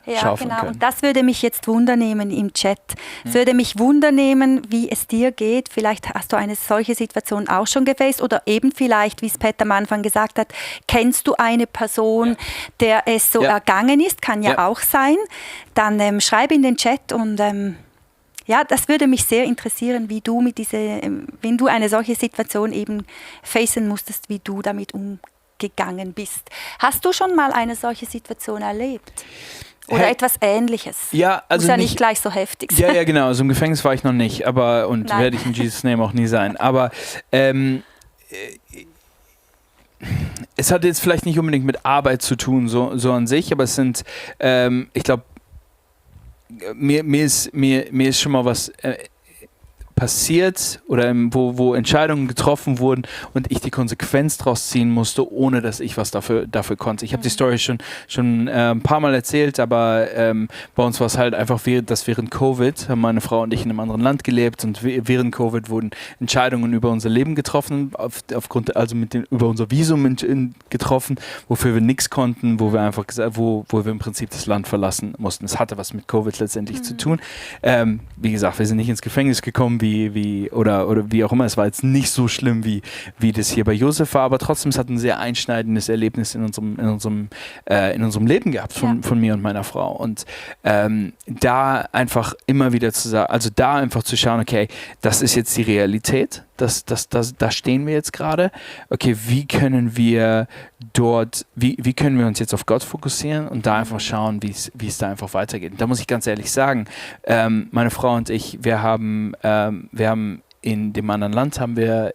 Ja, schaufeln genau. können. Und das würde mich jetzt wundernehmen im Chat. Es würde mich wundernehmen, wie es dir geht. Vielleicht hast du eine solche Situation auch schon gefaced oder eben vielleicht, wie es Pat am Anfang gesagt hat, kennst du eine Person, der es so ergangen ist? Kann ja auch sein. Dann schreib in den Chat und ja, das würde mich sehr interessieren, wie du wenn du eine solche Situation eben facen musstest, wie du damit umgegangen bist. Hast du schon mal eine solche Situation erlebt? Oder etwas Ähnliches? Ja, also muss ja nicht gleich so heftig sein. Ja, genau. Also im Gefängnis war ich noch nicht, und werde ich in Jesus' Name auch nie sein. Aber es hat jetzt vielleicht nicht unbedingt mit Arbeit zu tun, so an sich, aber es sind, ich glaube, mir ist schon mal was passiert oder wo Entscheidungen getroffen wurden und ich die Konsequenz daraus ziehen musste, ohne dass ich was dafür konnte. Ich habe die Story schon ein paar Mal erzählt, aber bei uns war es halt einfach, dass während Covid haben meine Frau und ich in einem anderen Land gelebt und während Covid wurden Entscheidungen über unser Leben getroffen, über unser Visum getroffen, wofür wir nichts konnten, wo wir einfach wo wir im Prinzip das Land verlassen mussten. Es hatte was mit Covid letztendlich zu tun. Wie gesagt, wir sind nicht ins Gefängnis gekommen, oder wie auch immer. Es war jetzt nicht so schlimm, wie das hier bei Josef war, aber trotzdem, es hat ein sehr einschneidendes Erlebnis in unserem Leben gehabt von mir und meiner Frau. Und da einfach immer wieder zu schauen, okay, das ist jetzt die Realität, da stehen wir jetzt gerade. Okay, wie können wir uns jetzt auf Gott fokussieren und da einfach schauen, wie es da einfach weitergeht. Und da muss ich ganz ehrlich sagen, meine Frau und ich, wir haben in dem anderen Land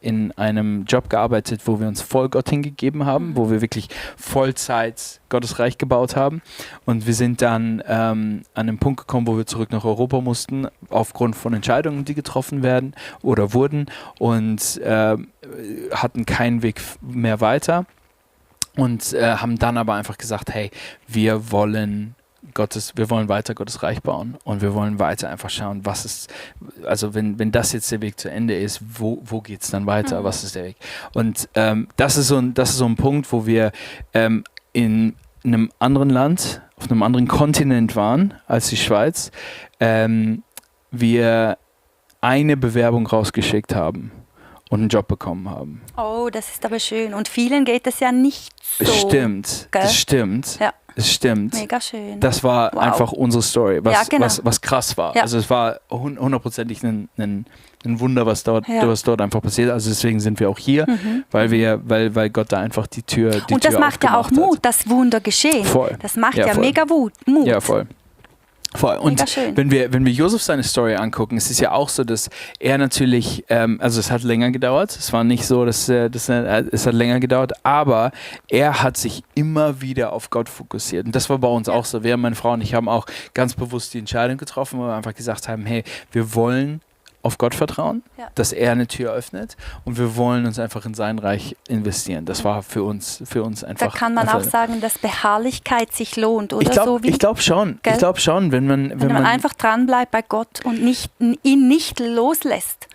in einem Job gearbeitet, wo wir uns voll Gott hingegeben haben, wo wir wirklich Vollzeit Gottes Reich gebaut haben. Und wir sind dann an einen Punkt gekommen, wo wir zurück nach Europa mussten, aufgrund von Entscheidungen, die getroffen werden oder wurden und hatten keinen Weg mehr weiter. Und haben dann aber einfach gesagt, hey, wir wollen weiter Gottes Reich bauen und wir wollen weiter einfach schauen, wenn das jetzt der Weg zu Ende ist, wo geht es dann weiter, was ist der Weg? Und das ist so ein Punkt, wo wir in einem anderen Land, auf einem anderen Kontinent waren als die Schweiz, wir eine Bewerbung rausgeschickt haben und einen Job bekommen haben. Oh, das ist aber schön. Und vielen geht es ja nicht so. Das stimmt. Ja. Es stimmt. Mega schön. Das war einfach unsere Story, was krass war. Ja. Also es war hundertprozentig ein Wunder, was dort einfach passiert. Also deswegen sind wir auch hier, weil Gott da einfach die Tür und das macht ja auch Mut, dass Wunder geschehen. Voll. Das macht mega Mut. Ja, voll. Und wenn wir Josef seine Story angucken, es ist ja auch so, dass er natürlich, es hat länger gedauert, es war nicht so, es hat länger gedauert, aber er hat sich immer wieder auf Gott fokussiert und das war bei uns auch so. Meine Frau und ich haben auch ganz bewusst die Entscheidung getroffen, wo wir einfach gesagt haben, hey, wir wollen auf Gott vertrauen, dass er eine Tür öffnet und wir wollen uns einfach in sein Reich investieren. Das war für uns einfach... Da kann man auch sagen, dass Beharrlichkeit sich lohnt, oder? Ich glaube schon. Gell? Ich glaube schon, wenn man einfach dranbleibt bei Gott und ihn nicht loslässt.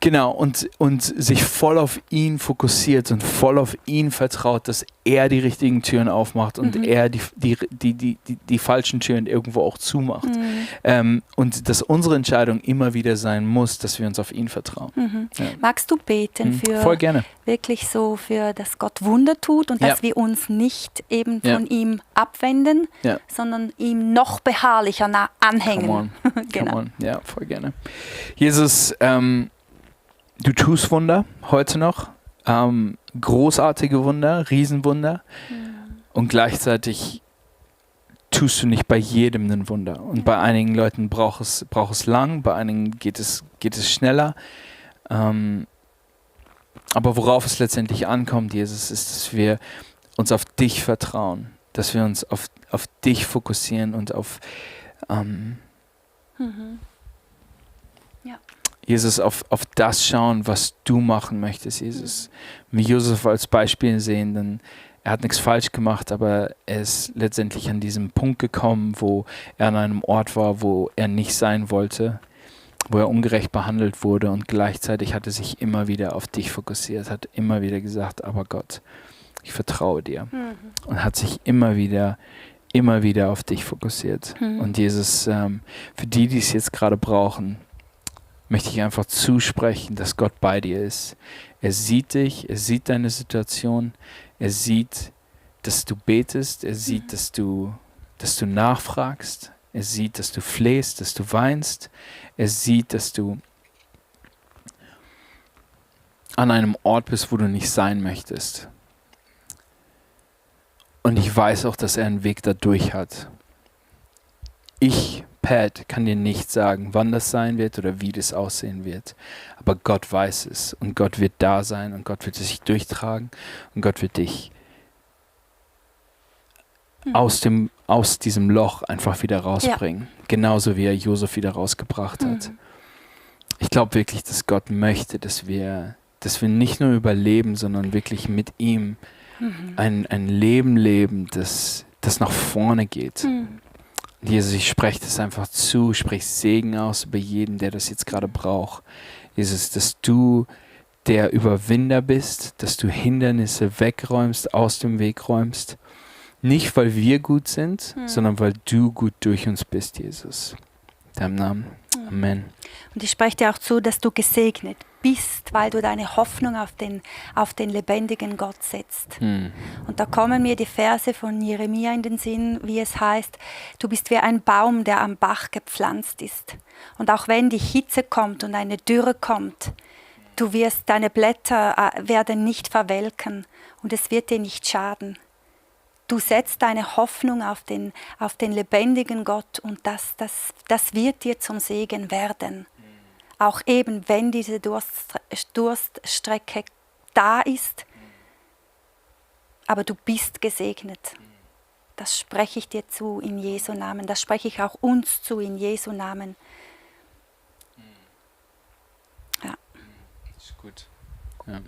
Genau, und sich voll auf ihn fokussiert und voll auf ihn vertraut, dass er die richtigen Türen aufmacht und er die falschen Türen irgendwo auch zumacht. Und dass unsere Entscheidung immer wieder sein muss, dass wir uns auf ihn vertrauen. Ja. Magst du beten voll gerne. Wirklich so für, dass Gott Wunder tut und dass wir uns nicht eben von ihm abwenden, sondern ihm noch beharrlicher anhängen. Come on. Ja, voll gerne. Jesus, du tust Wunder heute noch, großartige Wunder, Riesenwunder und gleichzeitig tust du nicht bei jedem ein Wunder. Und bei einigen Leuten braucht es lang, bei einigen geht es schneller. Aber worauf es letztendlich ankommt, Jesus, ist, dass wir uns auf dich vertrauen, dass wir uns auf dich fokussieren und auf Jesus, auf das schauen, was du machen möchtest, Jesus. Wenn wir Josef als Beispiel sehen, dann er hat nichts falsch gemacht, aber er ist letztendlich an diesem Punkt gekommen, wo er an einem Ort war, wo er nicht sein wollte, wo er ungerecht behandelt wurde und gleichzeitig hat er sich immer wieder auf dich fokussiert, hat immer wieder gesagt, aber Gott, ich vertraue dir. Und hat sich immer wieder immer wieder auf dich fokussiert. Und Jesus, für die es jetzt gerade brauchen, möchte ich einfach zusprechen, dass Gott bei dir ist. Er sieht dich, er sieht deine Situation, er sieht, dass du betest, er sieht, dass du nachfragst, er sieht, dass du flehst, dass du weinst, er sieht, dass du an einem Ort bist, wo du nicht sein möchtest. Und ich weiß auch, dass er einen Weg dadurch hat. Ich, Pat, kann dir nicht sagen, wann das sein wird oder wie das aussehen wird. Aber Gott weiß es und Gott wird da sein und Gott wird sich durchtragen und Gott wird dich aus diesem Loch einfach wieder rausbringen. Ja. Genauso wie er Josef wieder rausgebracht hat. Ich glaube wirklich, dass Gott möchte, dass wir nicht nur überleben, sondern wirklich mit ihm ein Leben leben, das nach vorne geht. Jesus, ich spreche das einfach zu, sprich Segen aus über jeden, der das jetzt gerade braucht. Jesus, dass du der Überwinder bist, dass du Hindernisse wegräumst, aus dem Weg räumst. Nicht, weil wir gut sind, sondern weil du gut durch uns bist, Jesus. In deinem Namen. Amen. Und ich spreche dir auch zu, dass du gesegnet bist, weil du deine Hoffnung auf den lebendigen Gott setzt. Und da kommen mir die Verse von Jeremia in den Sinn, wie es heißt, du bist wie ein Baum, der am Bach gepflanzt ist. Und auch wenn die Hitze kommt und eine Dürre kommt, deine Blätter werden nicht verwelken und es wird dir nicht schaden. Du setzt deine Hoffnung auf den lebendigen Gott und das wird dir zum Segen werden. Auch eben, wenn diese Durststrecke da ist, aber du bist gesegnet. Das spreche ich dir zu in Jesu Namen. Das spreche ich auch uns zu in Jesu Namen. Ja. Das ist gut. Ja.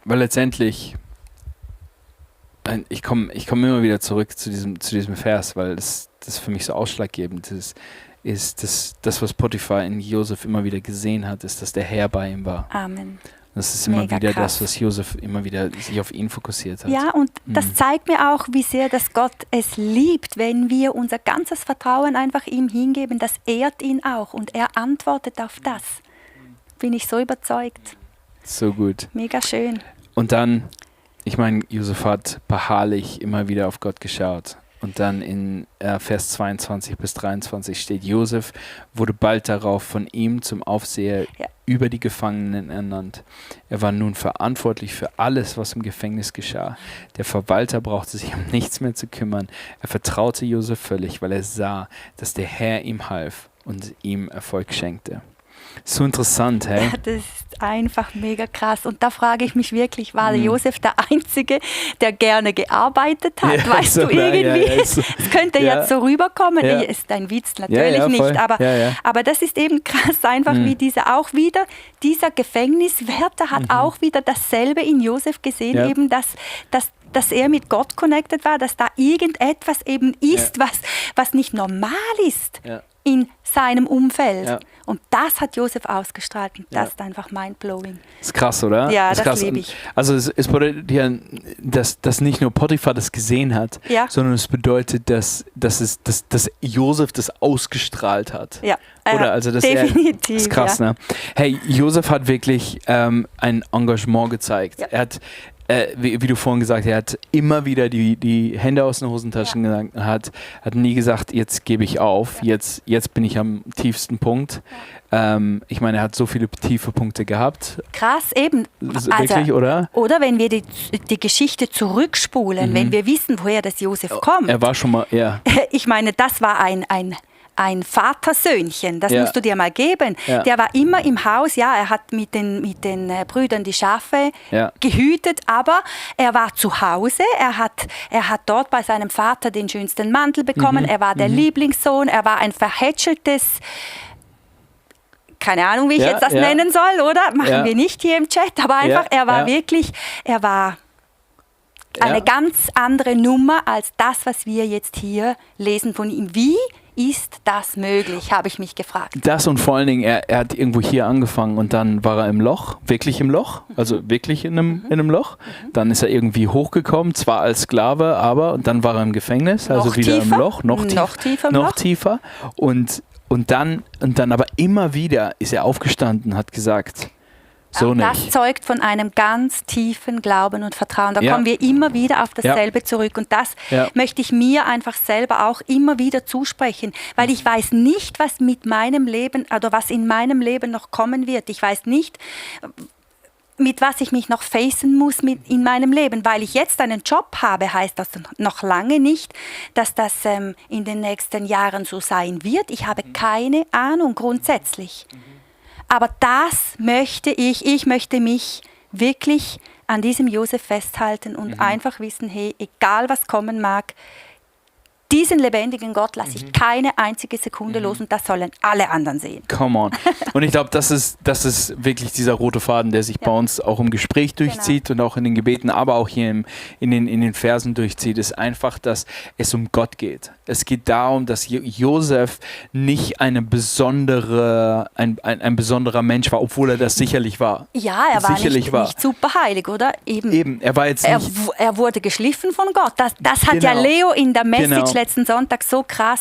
Weil letztendlich ich komme immer wieder zurück zu diesem Vers, weil das für mich so ausschlaggebend ist das, was Potiphar in Josef immer wieder gesehen hat, ist, dass der Herr bei ihm war. Amen. Das ist immer wieder krass. Das, was Josef immer wieder sich auf ihn fokussiert hat. Ja, und das zeigt mir auch, wie sehr dass Gott es liebt, wenn wir unser ganzes Vertrauen einfach ihm hingeben. Das ehrt ihn auch und er antwortet auf das. Bin ich so überzeugt. So gut. Mega schön. Und dann, ich meine, Josef hat beharrlich immer wieder auf Gott geschaut. Und dann in Vers 22 bis 23 steht, Josef wurde bald darauf von ihm zum Aufseher über die Gefangenen ernannt. Er war nun verantwortlich für alles, was im Gefängnis geschah. Der Verwalter brauchte sich um nichts mehr zu kümmern. Er vertraute Josef völlig, weil er sah, dass der Herr ihm half und ihm Erfolg schenkte. So interessant, hey? Das ist einfach mega krass. Und da frage ich mich wirklich, war Josef der Einzige, der gerne gearbeitet hat? Ja, weißt du, irgendwie? Es könnte jetzt so rüberkommen. Ja. Ist ein Witz, natürlich nicht. Aber das ist eben krass, einfach wie dieser Gefängniswärter hat auch wieder dasselbe in Josef gesehen, eben dass er mit Gott connected war, dass da irgendetwas eben ist, was nicht normal ist. Ja. In seinem Umfeld. Ja. Und das hat Josef ausgestrahlt. Und das ist einfach mindblowing. Das ist krass, oder? Ja, das liebe ich. Also es bedeutet ja, dass nicht nur Potiphar das gesehen hat, sondern es bedeutet, dass Josef das ausgestrahlt hat. Ja, oder? Also definitiv. Das ist krass, ne? Hey, Josef hat wirklich ein Engagement gezeigt. Ja. Er hat wie du vorhin gesagt hast, er hat immer wieder die Hände aus den Hosentaschen gelangt, hat nie gesagt, jetzt gebe ich auf, jetzt bin ich am tiefsten Punkt. Ich meine, er hat so viele tiefe Punkte gehabt. Krass, eben. Wirklich, oder? Oder wenn wir die Geschichte zurückspulen, wenn wir wissen, woher das Josef kommt. Er war schon mal, Ich meine, das war ein Vatersöhnchen, das musst du dir mal geben. Ja. Der war immer im Haus, er hat mit den Brüdern die Schafe gehütet, aber er war zu Hause, er hat dort bei seinem Vater den schönsten Mantel bekommen, er war der Lieblingssohn, er war ein verhätscheltes, keine Ahnung, wie ich jetzt das nennen soll, oder? Machen wir nicht hier im Chat, aber einfach, er war eine ganz andere Nummer als das, was wir jetzt hier lesen von ihm. Wie ist das möglich, habe ich mich gefragt. Das und vor allen Dingen, er hat irgendwo hier angefangen und dann war er im Loch, wirklich im Loch, also wirklich in einem Loch. Dann ist er irgendwie hochgekommen, zwar als Sklave, aber und dann war er im Gefängnis, also Noch wieder tiefer? im Loch, noch tiefer im noch Loch. tiefer. Und dann aber immer wieder ist er aufgestanden, hat gesagt, so Auch nicht. das zeugt von einem ganz tiefen Glauben und Vertrauen. Da Ja. kommen wir immer wieder auf dasselbe zurück. Und das möchte ich mir einfach selber auch immer wieder zusprechen, weil ich weiß nicht, was mit meinem Leben oder was in meinem Leben noch kommen wird. Ich weiß nicht, mit was ich mich noch facen muss in meinem Leben. Weil ich jetzt einen Job habe, heißt das noch lange nicht, dass das in den nächsten Jahren so sein wird. Ich habe keine Ahnung grundsätzlich. Aber das möchte ich möchte mich wirklich an diesem Josef festhalten und einfach wissen, hey, egal was kommen mag, diesen lebendigen Gott lasse ich keine einzige Sekunde los und das sollen alle anderen sehen. Come on. Und ich glaube, das ist wirklich dieser rote Faden, der sich bei uns auch im Gespräch durchzieht und auch in den Gebeten, aber auch hier in den Versen durchzieht, ist einfach, dass es um Gott geht. Es geht darum, dass Josef nicht ein besonderer Mensch war, obwohl er das sicherlich war. Ja, er war nicht super heilig, oder? Eben, er war jetzt nicht... Er wurde geschliffen von Gott. Das hat ja Leo in der Message letzten Sonntag so krass,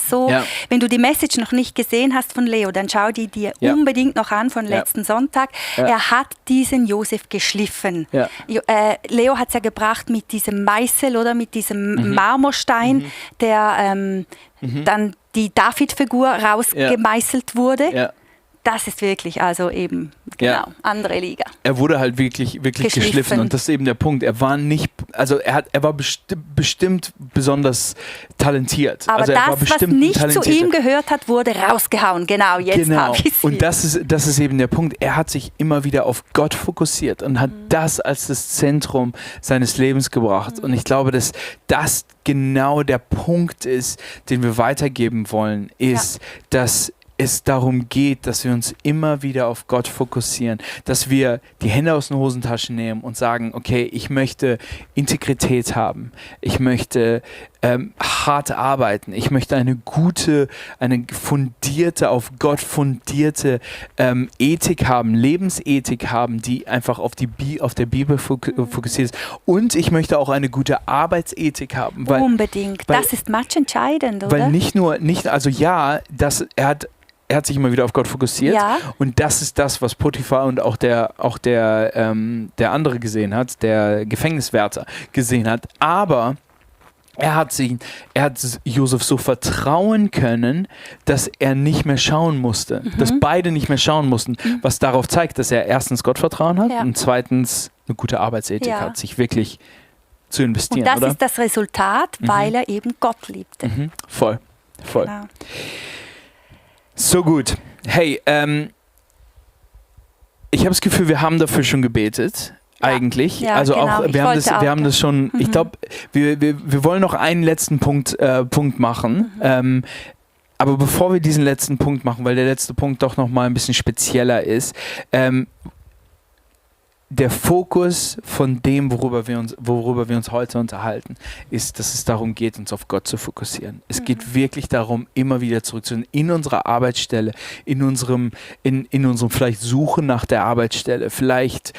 wenn du die Message noch nicht gesehen hast von Leo, dann schau die dir unbedingt noch an von letzten Sonntag. Ja. Er hat diesen Josef geschliffen. Ja. Leo hat es ja gebracht mit diesem Meißel oder mit diesem Marmorstein, der dann die David-Figur rausgemeißelt wurde. Ja. Das ist wirklich, also eben, andere Liga. Er wurde halt wirklich geschliffen und das ist eben der Punkt. Er war nicht, also er war bestimmt besonders talentiert. Aber also was nicht zu ihm gehört hat, wurde rausgehauen. Genau, jetzt habe ich es. Und das ist eben der Punkt. Er hat sich immer wieder auf Gott fokussiert und hat das als das Zentrum seines Lebens gebracht. Und ich glaube, dass das genau der Punkt ist, den wir weitergeben wollen, ist, dass es darum geht, dass wir uns immer wieder auf Gott fokussieren, dass wir die Hände aus den Hosentaschen nehmen und sagen, okay, ich möchte Integrität haben, ich möchte hart arbeiten, ich möchte eine fundierte, auf Gott fundierte Ethik haben, Lebensethik haben, die einfach auf der Bibel fokussiert ist, und ich möchte auch eine gute Arbeitsethik haben. Unbedingt, das ist matchentscheidend, oder? Weil er hat sich immer wieder auf Gott fokussiert und das ist das, was Potiphar und auch der andere gesehen hat, der Gefängniswärter gesehen hat. Aber er hat Josef so vertrauen können, dass er nicht mehr schauen musste, dass beide nicht mehr schauen mussten, was darauf zeigt, dass er erstens Gott vertrauen hat und zweitens eine gute Arbeitsethik hat, sich wirklich zu investieren. Und das ist das Resultat, weil er eben Gott liebte. Voll. Genau. So gut. Hey, ich habe das Gefühl, wir haben dafür schon gebetet. Eigentlich. Ja, also genau. auch, wir haben das schon, ich glaube, wir wollen noch einen letzten Punkt machen. Aber bevor wir diesen letzten Punkt machen, weil der letzte Punkt doch nochmal ein bisschen spezieller ist, der Fokus von dem, worüber wir uns heute unterhalten, ist, dass es darum geht, uns auf Gott zu fokussieren. Es geht wirklich darum, immer wieder zurückzukommen in unserer Arbeitsstelle, in unserem vielleicht Suchen nach der Arbeitsstelle, vielleicht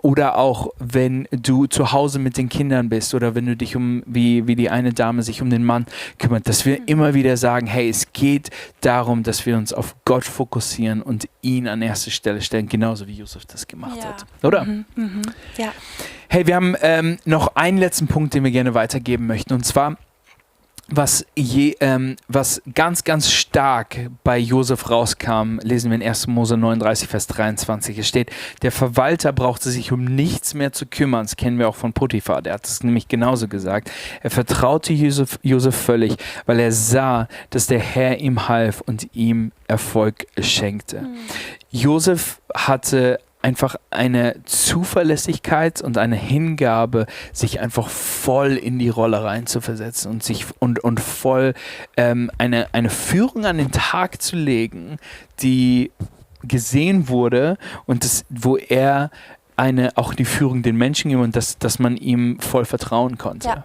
oder auch, wenn du zu Hause mit den Kindern bist oder wenn du dich wie die eine Dame sich um den Mann kümmert, dass wir immer wieder sagen, hey, es geht darum, dass wir uns auf Gott fokussieren und ihn an erste Stelle stellen, genauso wie Josef das gemacht hat. Oder? Ja. Hey, wir haben noch einen letzten Punkt, den wir gerne weitergeben möchten. Und zwar, was ganz, ganz stark bei Josef rauskam, lesen wir in 1. Mose 39, Vers 23. Es steht, der Verwalter brauchte sich um nichts mehr zu kümmern. Das kennen wir auch von Potiphar, der hat es nämlich genauso gesagt. Er vertraute Josef völlig, weil er sah, dass der Herr ihm half und ihm Erfolg schenkte. Josef hatte einfach eine Zuverlässigkeit und eine Hingabe, sich einfach voll in die Rolle reinzuversetzen und sich und voll eine Führung an den Tag zu legen, die gesehen wurde und wo er auch die Führung den Menschen gibt und dass man ihm voll vertrauen konnte. Ja.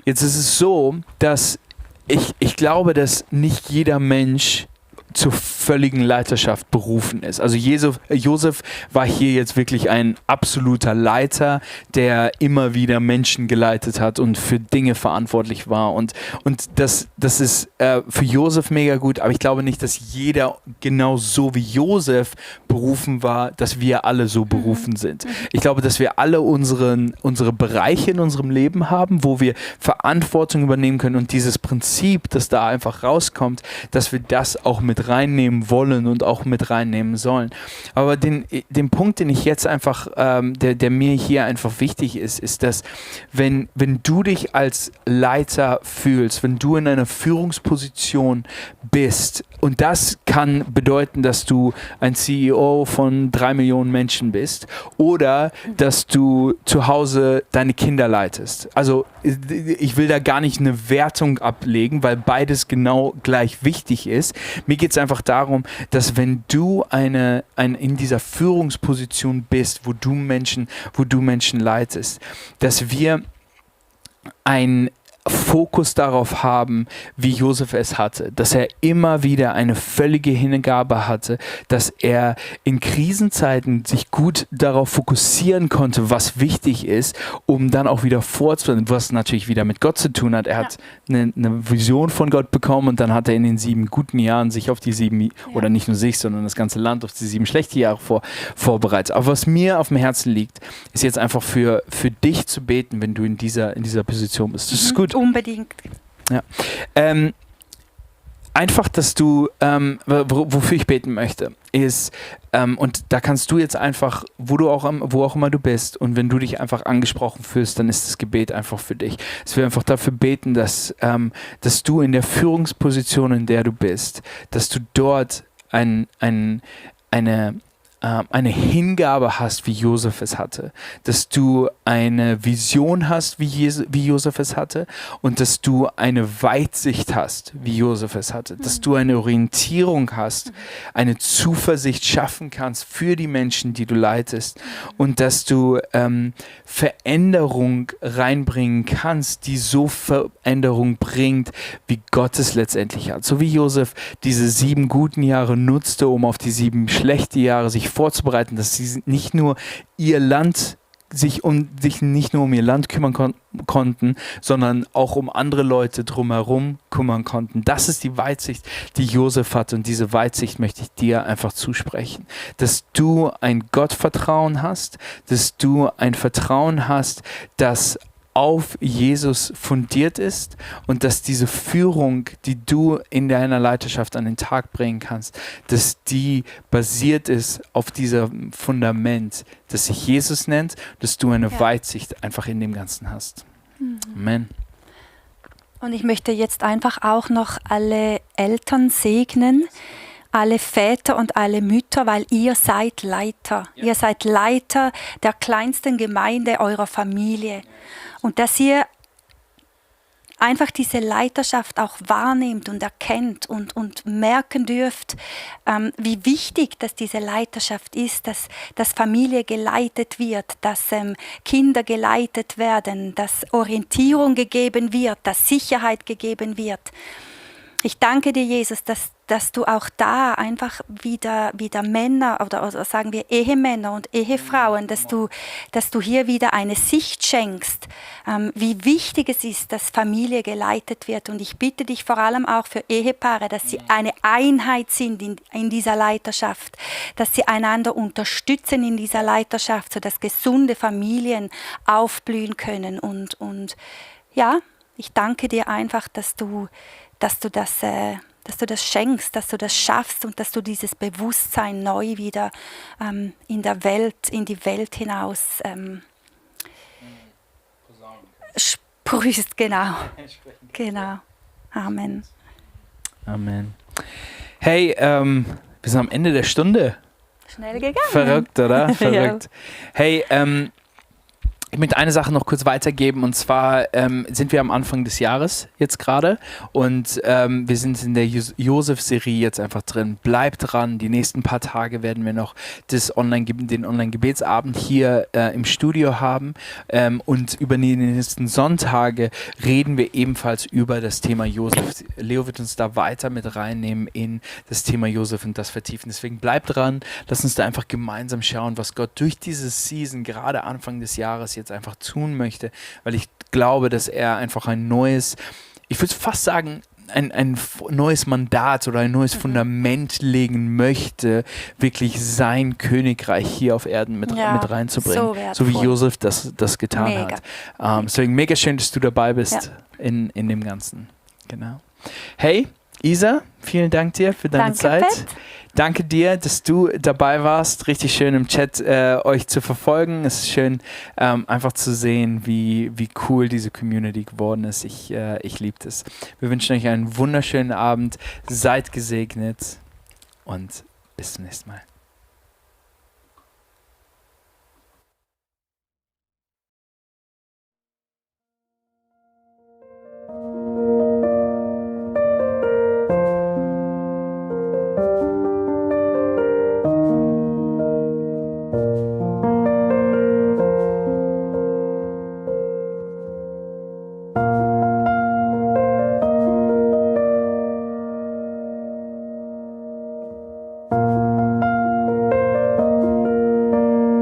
Jetzt ist es so, dass ich glaube, dass nicht jeder Mensch zur völligen Leiterschaft berufen ist. Also Josef war hier jetzt wirklich ein absoluter Leiter, der immer wieder Menschen geleitet hat und für Dinge verantwortlich war. Und das ist für Josef mega gut, aber ich glaube nicht, dass jeder genau so wie Josef berufen war, dass wir alle so berufen sind. Ich glaube, dass wir alle unsere Bereiche in unserem Leben haben, wo wir Verantwortung übernehmen können und dieses Prinzip, das da einfach rauskommt, dass wir das auch mit reinnehmen wollen und auch mit reinnehmen sollen. Aber den Punkt, den ich jetzt einfach, der mir hier einfach wichtig ist, ist, dass wenn du dich als Leiter fühlst, wenn du in einer Führungsposition bist, und das kann bedeuten, dass du ein CEO von 3 Millionen Menschen bist oder dass du zu Hause deine Kinder leitest. Also ich will da gar nicht eine Wertung ablegen, weil beides genau gleich wichtig ist. Mir geht es einfach darum, dass wenn du in dieser Führungsposition bist, wo du Menschen leitest, dass wir ein Fokus darauf haben, wie Josef es hatte, dass er immer wieder eine völlige Hingabe hatte, dass er in Krisenzeiten sich gut darauf fokussieren konnte, was wichtig ist, um dann auch wieder fortzusetzen, was natürlich wieder mit Gott zu tun hat. Er hat eine Vision von Gott bekommen und dann hat er in den 7 guten Jahren sich auf die 7, oder nicht nur sich, sondern das ganze Land auf die 7 schlechte Jahre vorbereitet. Aber was mir auf dem Herzen liegt, ist jetzt einfach für dich zu beten, wenn du in dieser Position bist. Das ist gut. Unbedingt. Ja. Einfach, dass du, wofür ich beten möchte, ist, und da kannst du jetzt einfach, wo auch immer du bist, und wenn du dich einfach angesprochen fühlst, dann ist das Gebet einfach für dich. Es will einfach dafür beten, dass du in der Führungsposition, in der du bist, dass du dort eine Hingabe hast, wie Josef es hatte, dass du eine Vision hast, wie Josef es hatte, und dass du eine Weitsicht hast, wie Josef es hatte, dass du eine Orientierung hast, eine Zuversicht schaffen kannst für die Menschen, die du leitest, und dass du Veränderung reinbringen kannst, die so Veränderung bringt, wie Gott es letztendlich hat. So wie Josef diese 7 guten Jahre nutzte, um auf die 7 schlechte Jahre sich vorzubereiten, dass sie nicht nur ihr Land sich nicht nur um ihr Land kümmern konnten, sondern auch um andere Leute drumherum kümmern konnten. Das ist die Weitsicht, die Josef hatte, und diese Weitsicht möchte ich dir einfach zusprechen. Dass du ein Gottvertrauen hast, dass du ein Vertrauen hast, das auf Jesus fundiert ist, und dass diese Führung, die du in deiner Leiterschaft an den Tag bringen kannst, dass die basiert ist auf diesem Fundament, das sich Jesus nennt, dass du eine Weitsicht einfach in dem Ganzen hast. Amen. Und ich möchte jetzt einfach auch noch alle Eltern segnen, alle Väter und alle Mütter, weil ihr seid Leiter. Ja. Ihr seid Leiter der kleinsten Gemeinde eurer Familie. Und dass ihr einfach diese Leiterschaft auch wahrnehmt und erkennt und merken dürft, wie wichtig dass diese Leiterschaft ist, dass Familie geleitet wird, dass Kinder geleitet werden, dass Orientierung gegeben wird, dass Sicherheit gegeben wird. Ich danke dir, Jesus, dass du auch da einfach wieder Männer oder sagen wir Ehemänner und Ehefrauen, dass du hier wieder eine Sicht schenkst, wie wichtig es ist, dass Familie geleitet wird. Und ich bitte dich vor allem auch für Ehepaare, dass sie eine Einheit sind in dieser Leiterschaft, dass sie einander unterstützen in dieser Leiterschaft, sodass gesunde Familien aufblühen können. Und ja, ich danke dir einfach, dass du das schenkst, dass du das schaffst und dass du dieses Bewusstsein neu wieder in die Welt hinaus sprühst. Genau. Amen. Amen. Hey, wir sind am Ende der Stunde. Schnell gegangen. Verrückt, oder? Verrückt. Ja. Hey, Ich möchte eine Sache noch kurz weitergeben, und zwar sind wir am Anfang des Jahres jetzt gerade und wir sind in der Josef-Serie jetzt einfach drin. Bleibt dran, die nächsten paar Tage werden wir noch den Online-Gebetsabend hier im Studio haben und über die nächsten Sonntage reden wir ebenfalls über das Thema Josef. Leo wird uns da weiter mit reinnehmen in das Thema Josef und das vertiefen. Deswegen bleibt dran, lass uns da einfach gemeinsam schauen, was Gott durch diese Season, gerade Anfang des Jahres, jetzt einfach tun möchte, weil ich glaube, dass er einfach ein neues, ich würde fast sagen, ein neues Mandat oder ein neues Fundament legen möchte, wirklich sein Königreich hier auf Erden mit reinzubringen, so wie Josef das getan hat. Deswegen mega schön, dass du dabei bist in dem Ganzen. Genau. Hey, Isa, vielen Dank dir für deine Zeit. Pet. Danke dir, dass du dabei warst. Richtig schön im Chat euch zu verfolgen. Es ist schön, einfach zu sehen, wie cool diese Community geworden ist. Ich liebe das. Wir wünschen euch einen wunderschönen Abend. Seid gesegnet und bis zum nächsten Mal.